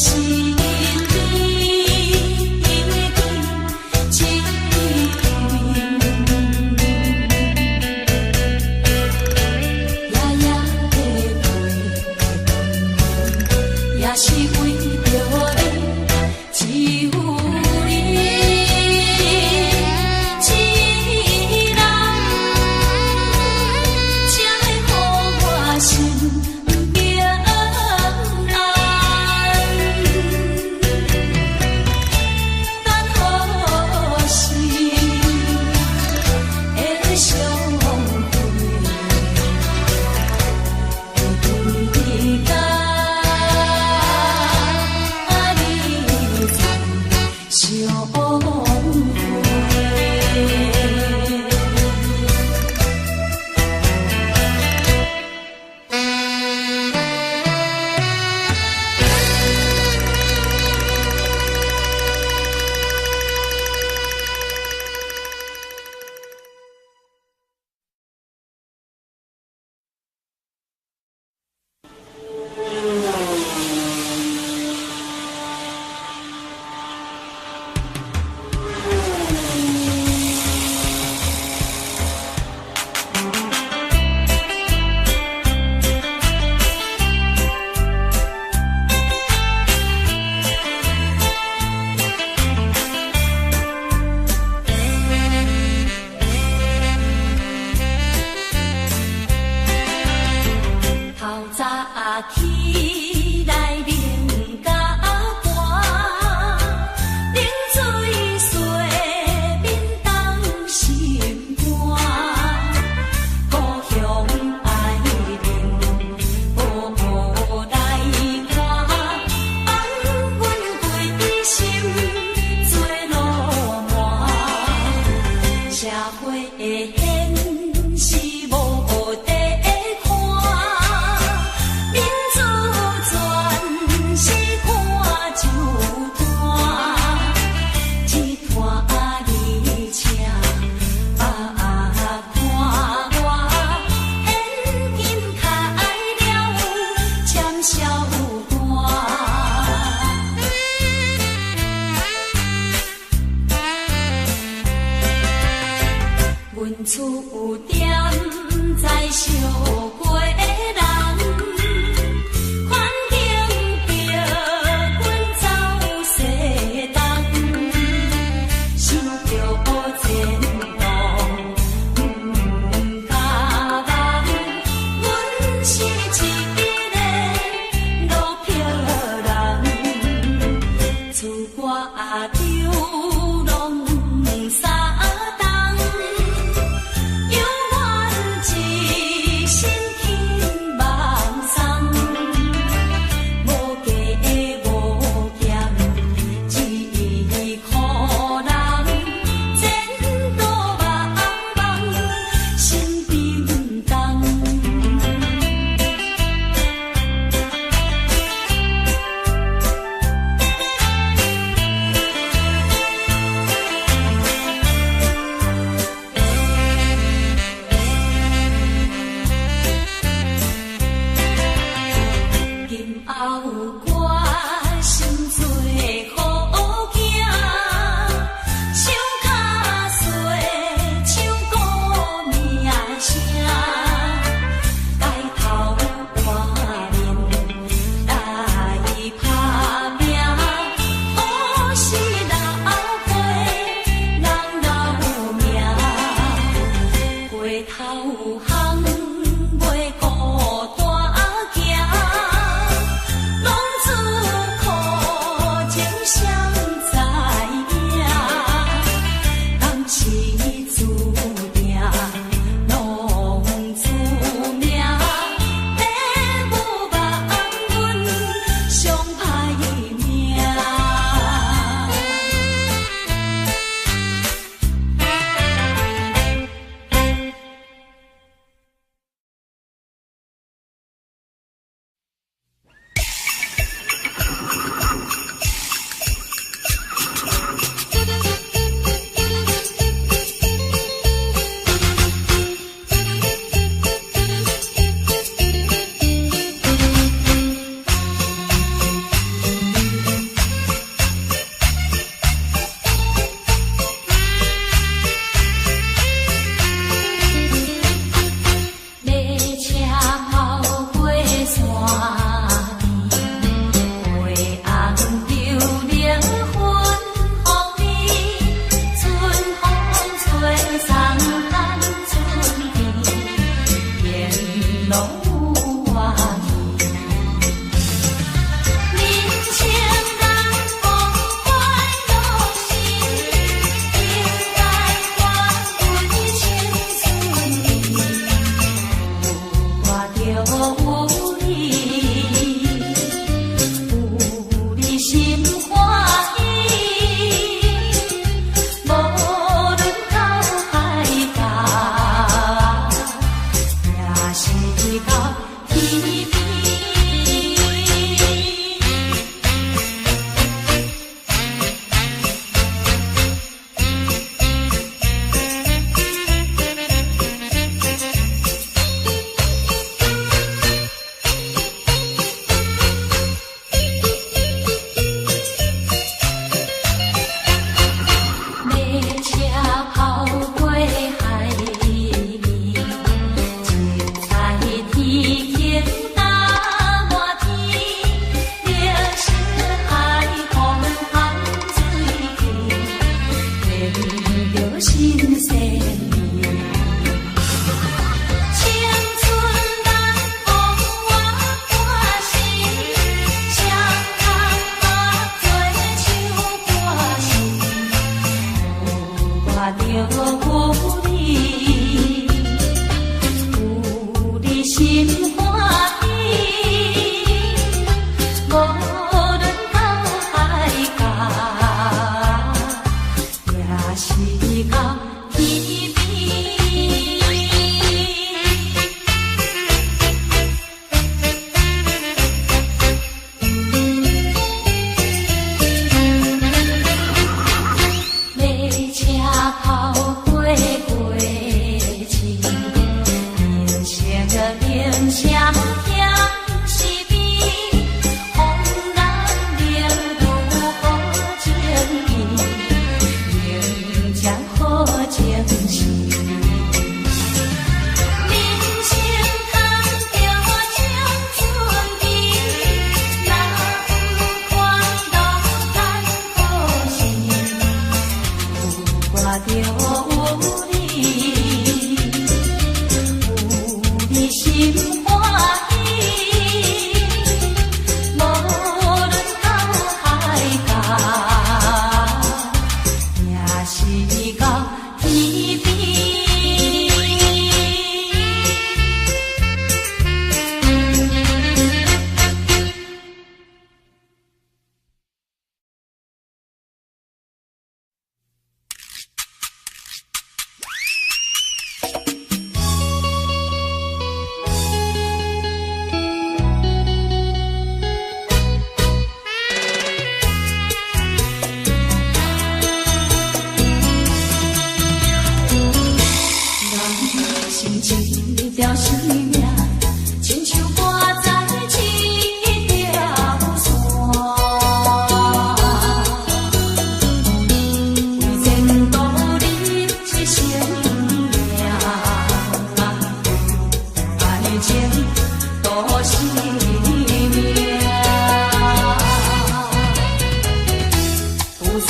身邊的一位。夜夜的陪，也是為著你，只有你一人，才會予我心平安。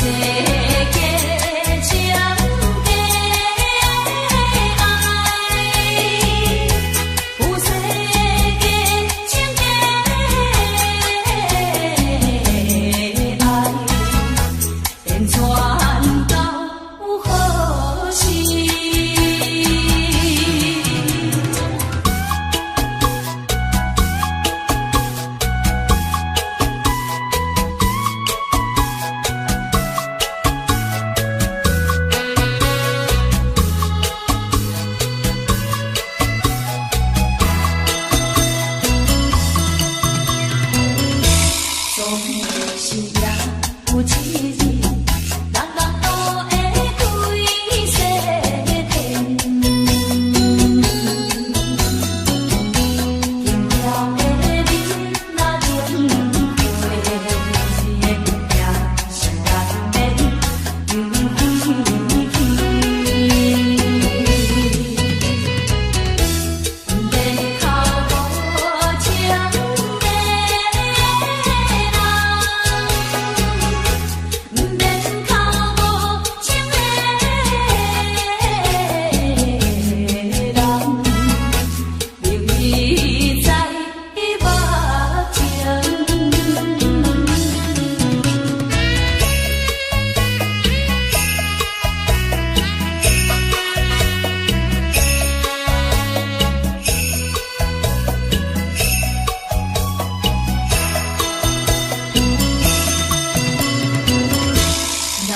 界情假愛，有世界情假愛，變傳到何時？總是也有一日，人人都會開西天。輕巧的面若輪迴，也是難免又回去。毋免哭無情的人，毋免哭無情的人，留伊在目前。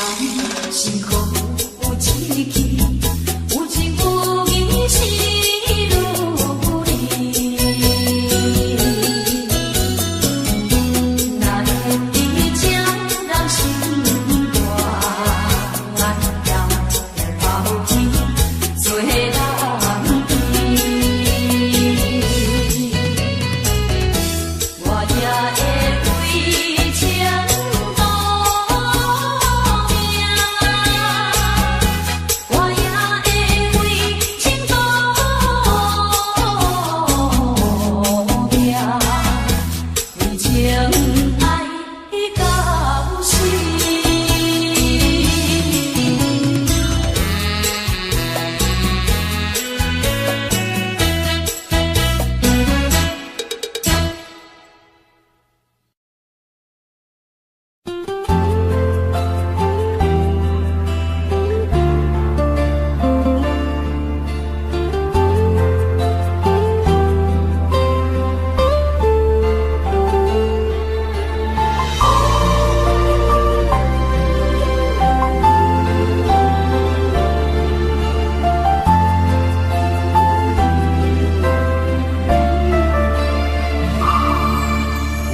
人生苦有志氣，有情有義是如理。若會將人心肝，要拋棄做人甜。我也會為情賭命，我也會為情賭命，為情愛到死。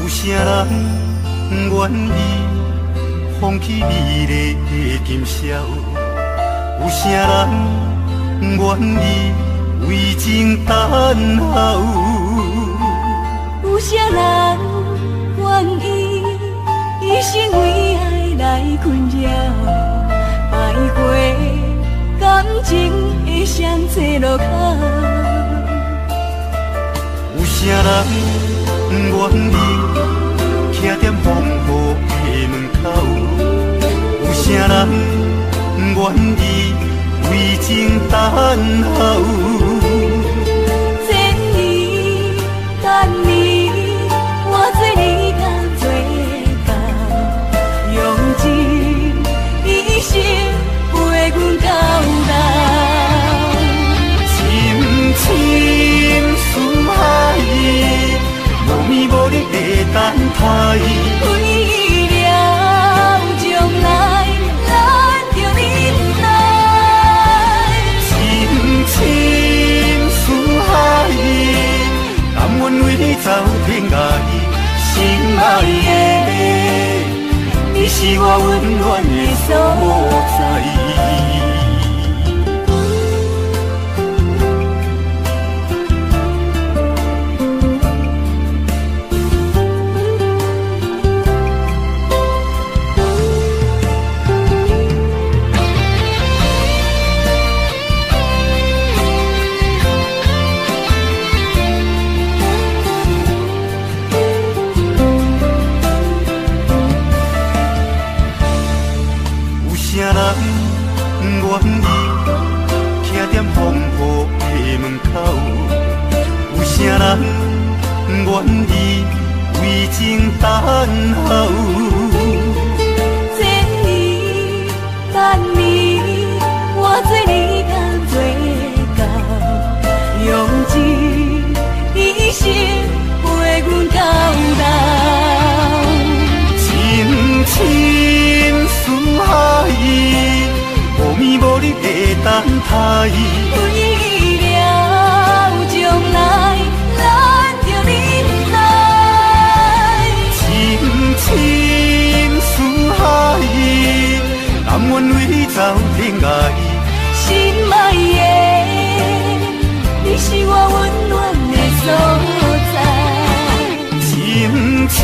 有啥人願意放棄美麗的今宵？有啥人願意為情等候？有啥人願意一生為愛來困擾，徘徊感情的雙岔路口？有啥人願意徛踮風雨的門口？有啥人願意為情等候？千年萬年，我做你共做到，用盡一生陪阮到老。深深思海，無眠無日的等待。為了將來，咱著忍耐。深深思海，甘願為你走天涯。心愛的，你是我溫暖的所在。等待。為了將來，咱著忍耐。深深思海，甘願為你走天涯。心愛的，你是我溫暖的所在。深深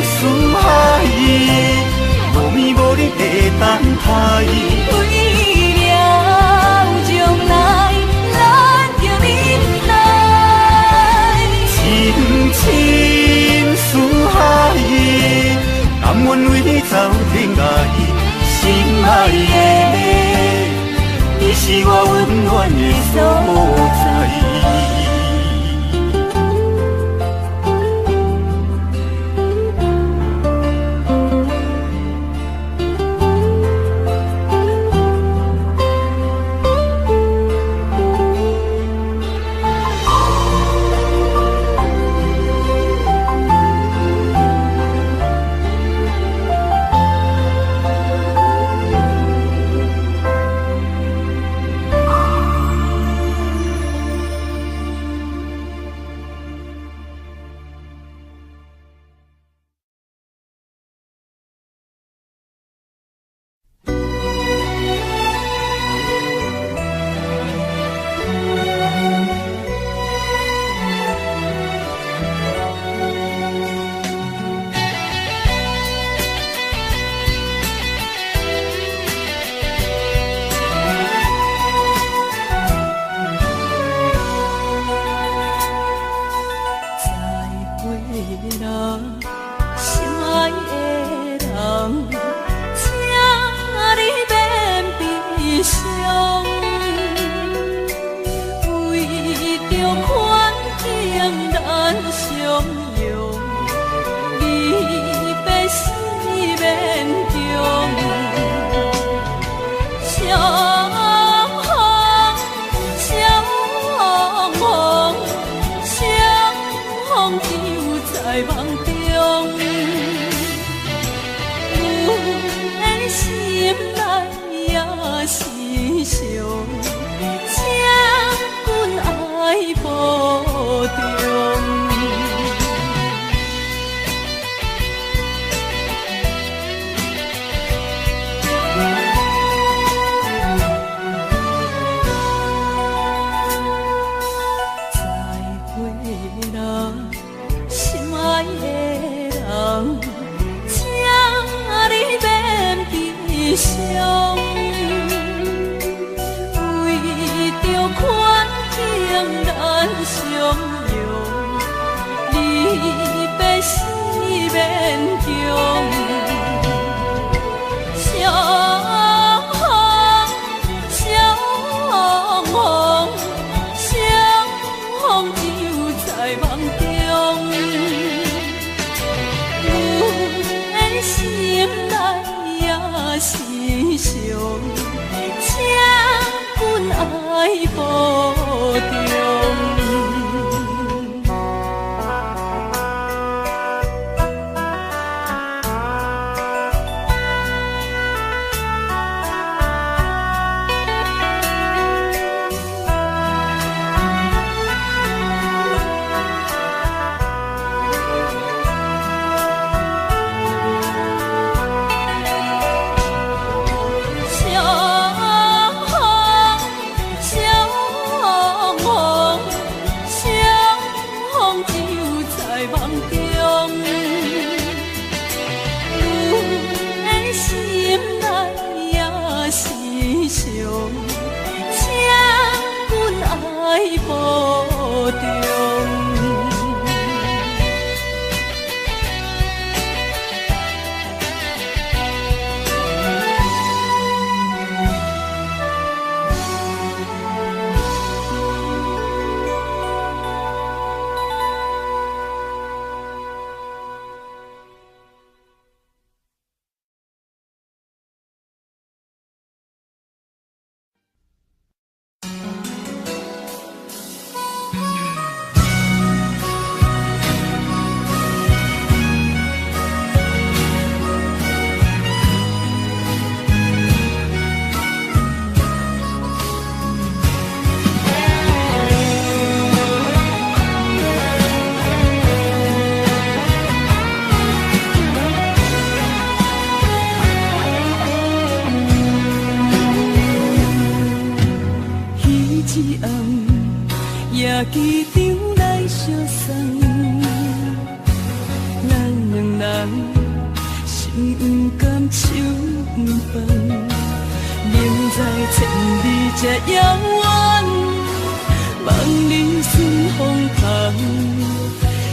思海，無眠無日的等待。為了將來，咱著忍耐。深深思海，甘願為你走天涯。心愛的，你是我溫暖的所在。相逢，相逢，機場來相送。咱兩人心毋甘手毋放，明知千里這遙遠，望你順風帆，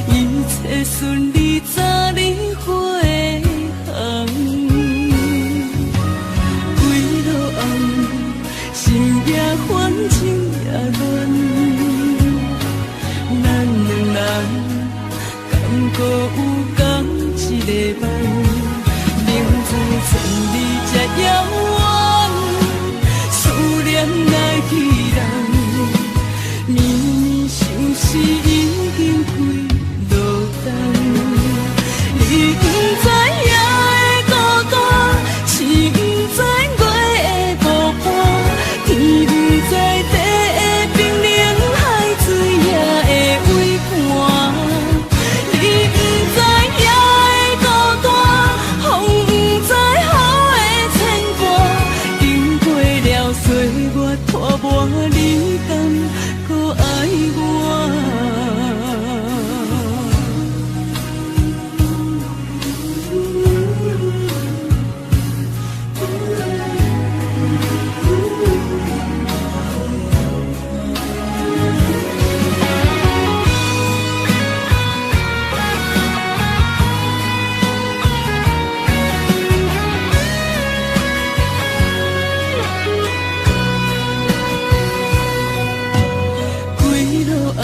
一切順利早日飛航。幾落暗，心也煩，情也亂，咱兩人敢閣有仝一个夢？明知千里這遙遠，思念來去人，绵绵相思已經幾落冬。你不知夜的孤單，星不知月的無伴，天不知地的冰冷，海水也會畏寒。你不知夜的孤單，風不知雨的牽掛，經過了歲月拖磨，你敢閣愛我？幾落暗，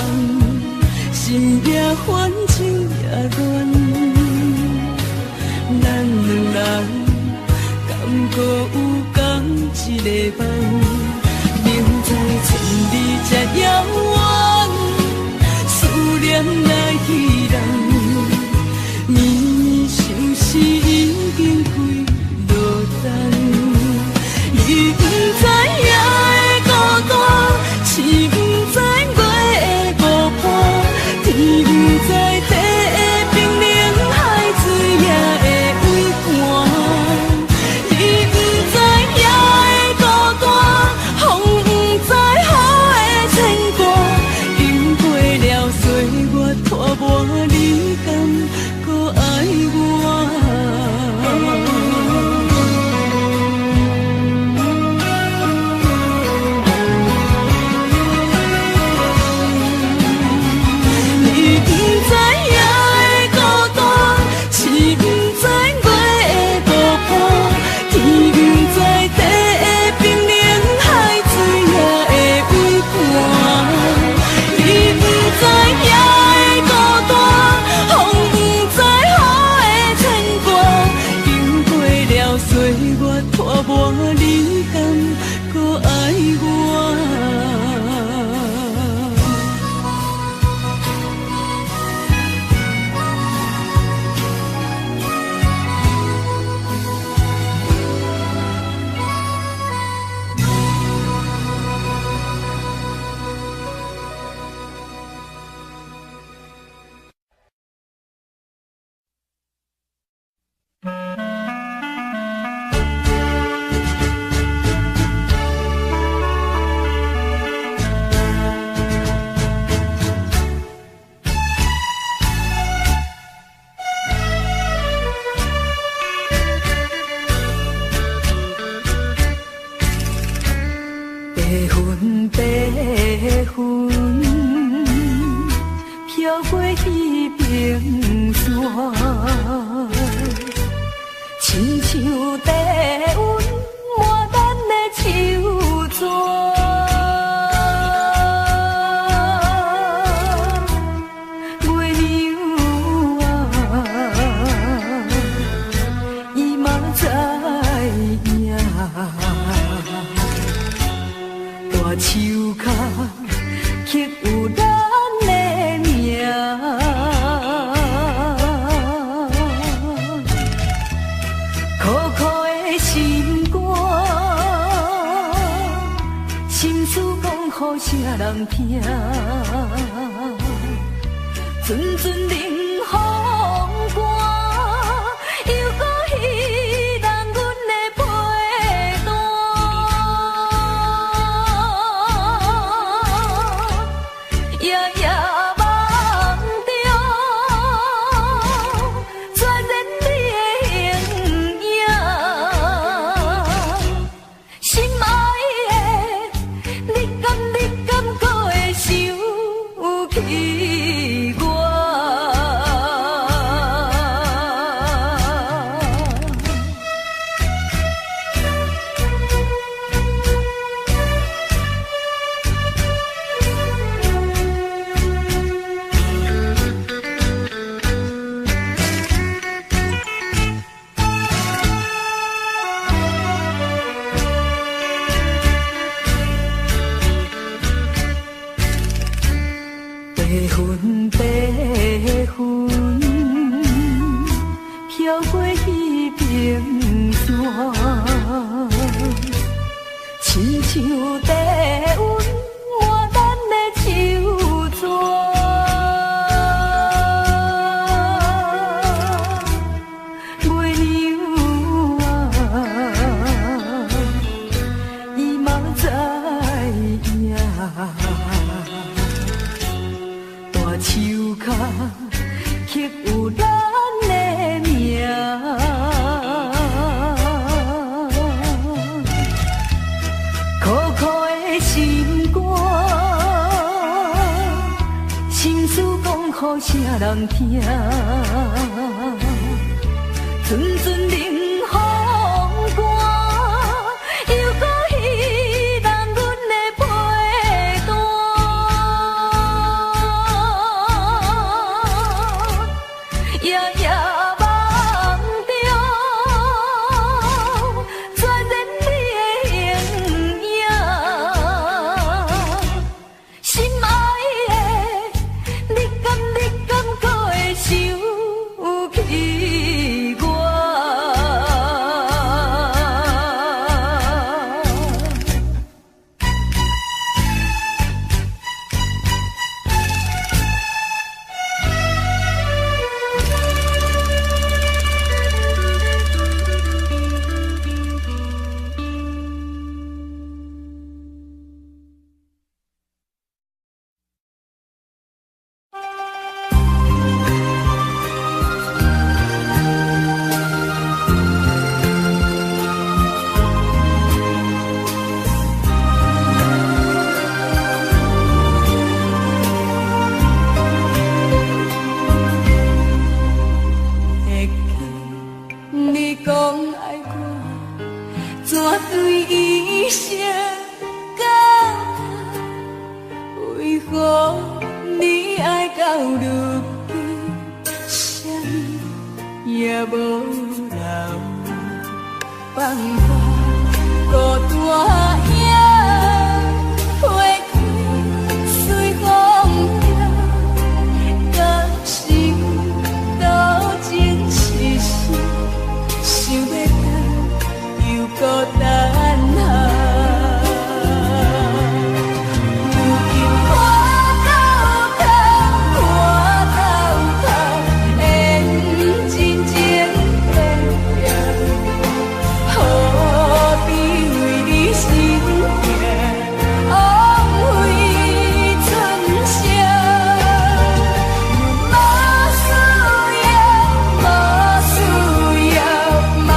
心也煩，情也亂，咱兩人敢閣有仝一个夢？明知千里這遙遠，思念來去人，绵绵相思已經幾落冬。你不知夜的孤單，星不知月的無伴，天不知地的冰冷，海水也會畏寒。你不知夜的孤單，風不知雨的牽掛，經過了歲月拖磨，你敢閣愛我？你不知夜的孤單，星不知月的無伴，天不知地的冰冷，海水也會畏寒。你不知夜的孤單，風不知雨的牽掛，經過了歲月拖磨，你敢閣愛我？白云白云，飘过彼边山，亲像地温满咱的手纸。月娘啊，伊嘛知影。大树跤刻有咱的名，苦苦的心肝，心事讲予啥人听？阵阵冷风寒，又阁彼人阮的陪伴。夜夜予啥人聽？陣陣冷風寒，猶閣彼人阮的被單。夜夜夢中，全然你的形影。心愛的，你敢閣會想起我？會記你講愛我，怎對一生到老？為何你愛到如今，啥物也無留？放我孤單影，花開隨風飄，敢是多情痴心，想欲等又閣等候。如今看到頭，看到頭，緣真情變了，何必為你心痛，枉費春宵。無需要，無需要，望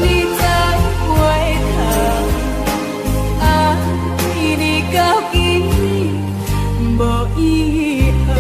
你再回頭，愛你到今無以後。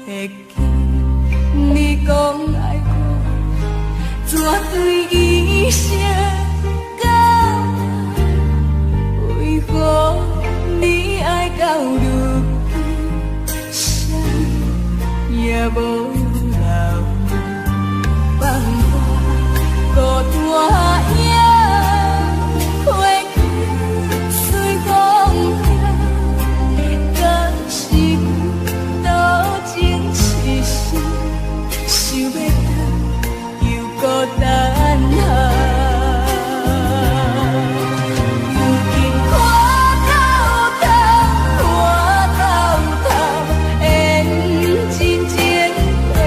會記你講愛我，怎對一生到老？為何你愛到如今，啥物也無留？放我孤單影，花開隨風飄，敢是多情痴心，想欲等又閣等候。如今看到頭，看到頭，緣真情變了，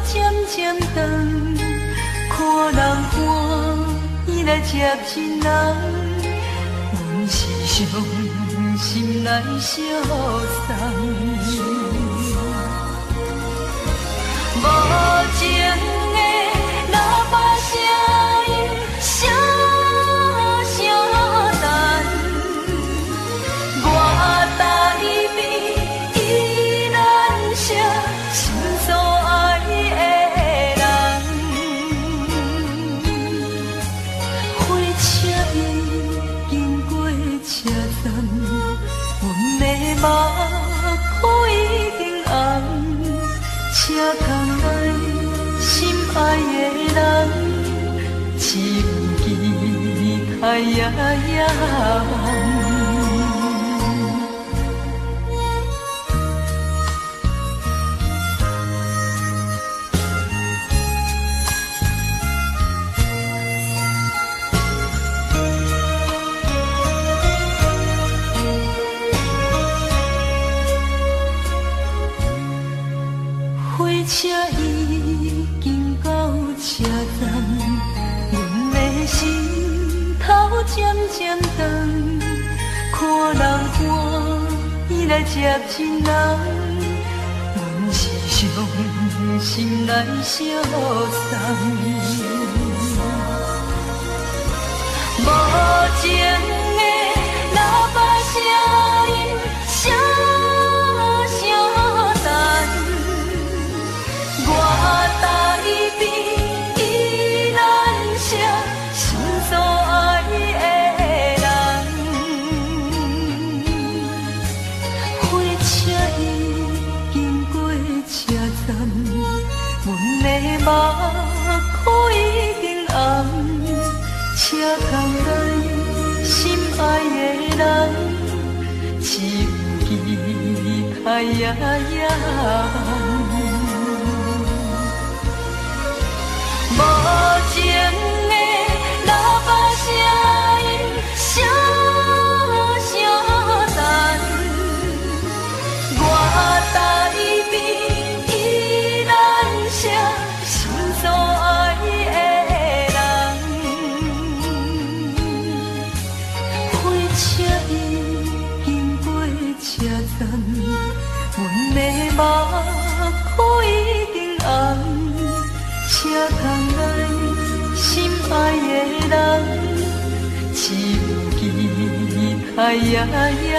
漸漸長，看人歡喜來接親人，阮是傷心來相送。無情的喇叭聲音，聲聲等，我台邊依然惜心所愛的人。火車已經過車站，阮的目眶已經紅。車窗內心愛的人，手機開呀呀。火車已經到車站，阮的心頭漸漸長，看人歡喜來接親人，阮是傷心來相送。無情的喇叭聲音，聲聲等。我台邊依然惜心所愛的人，火車已經過車站，阮的目眶已經紅，車窗內心愛的人，手機開呀呀。無情的喇叭聲音，聲聲等，我台邊依然惜心所愛的人。火車已經過車站，阮的目眶已經紅。車窗內心愛的人，手機開呀呀。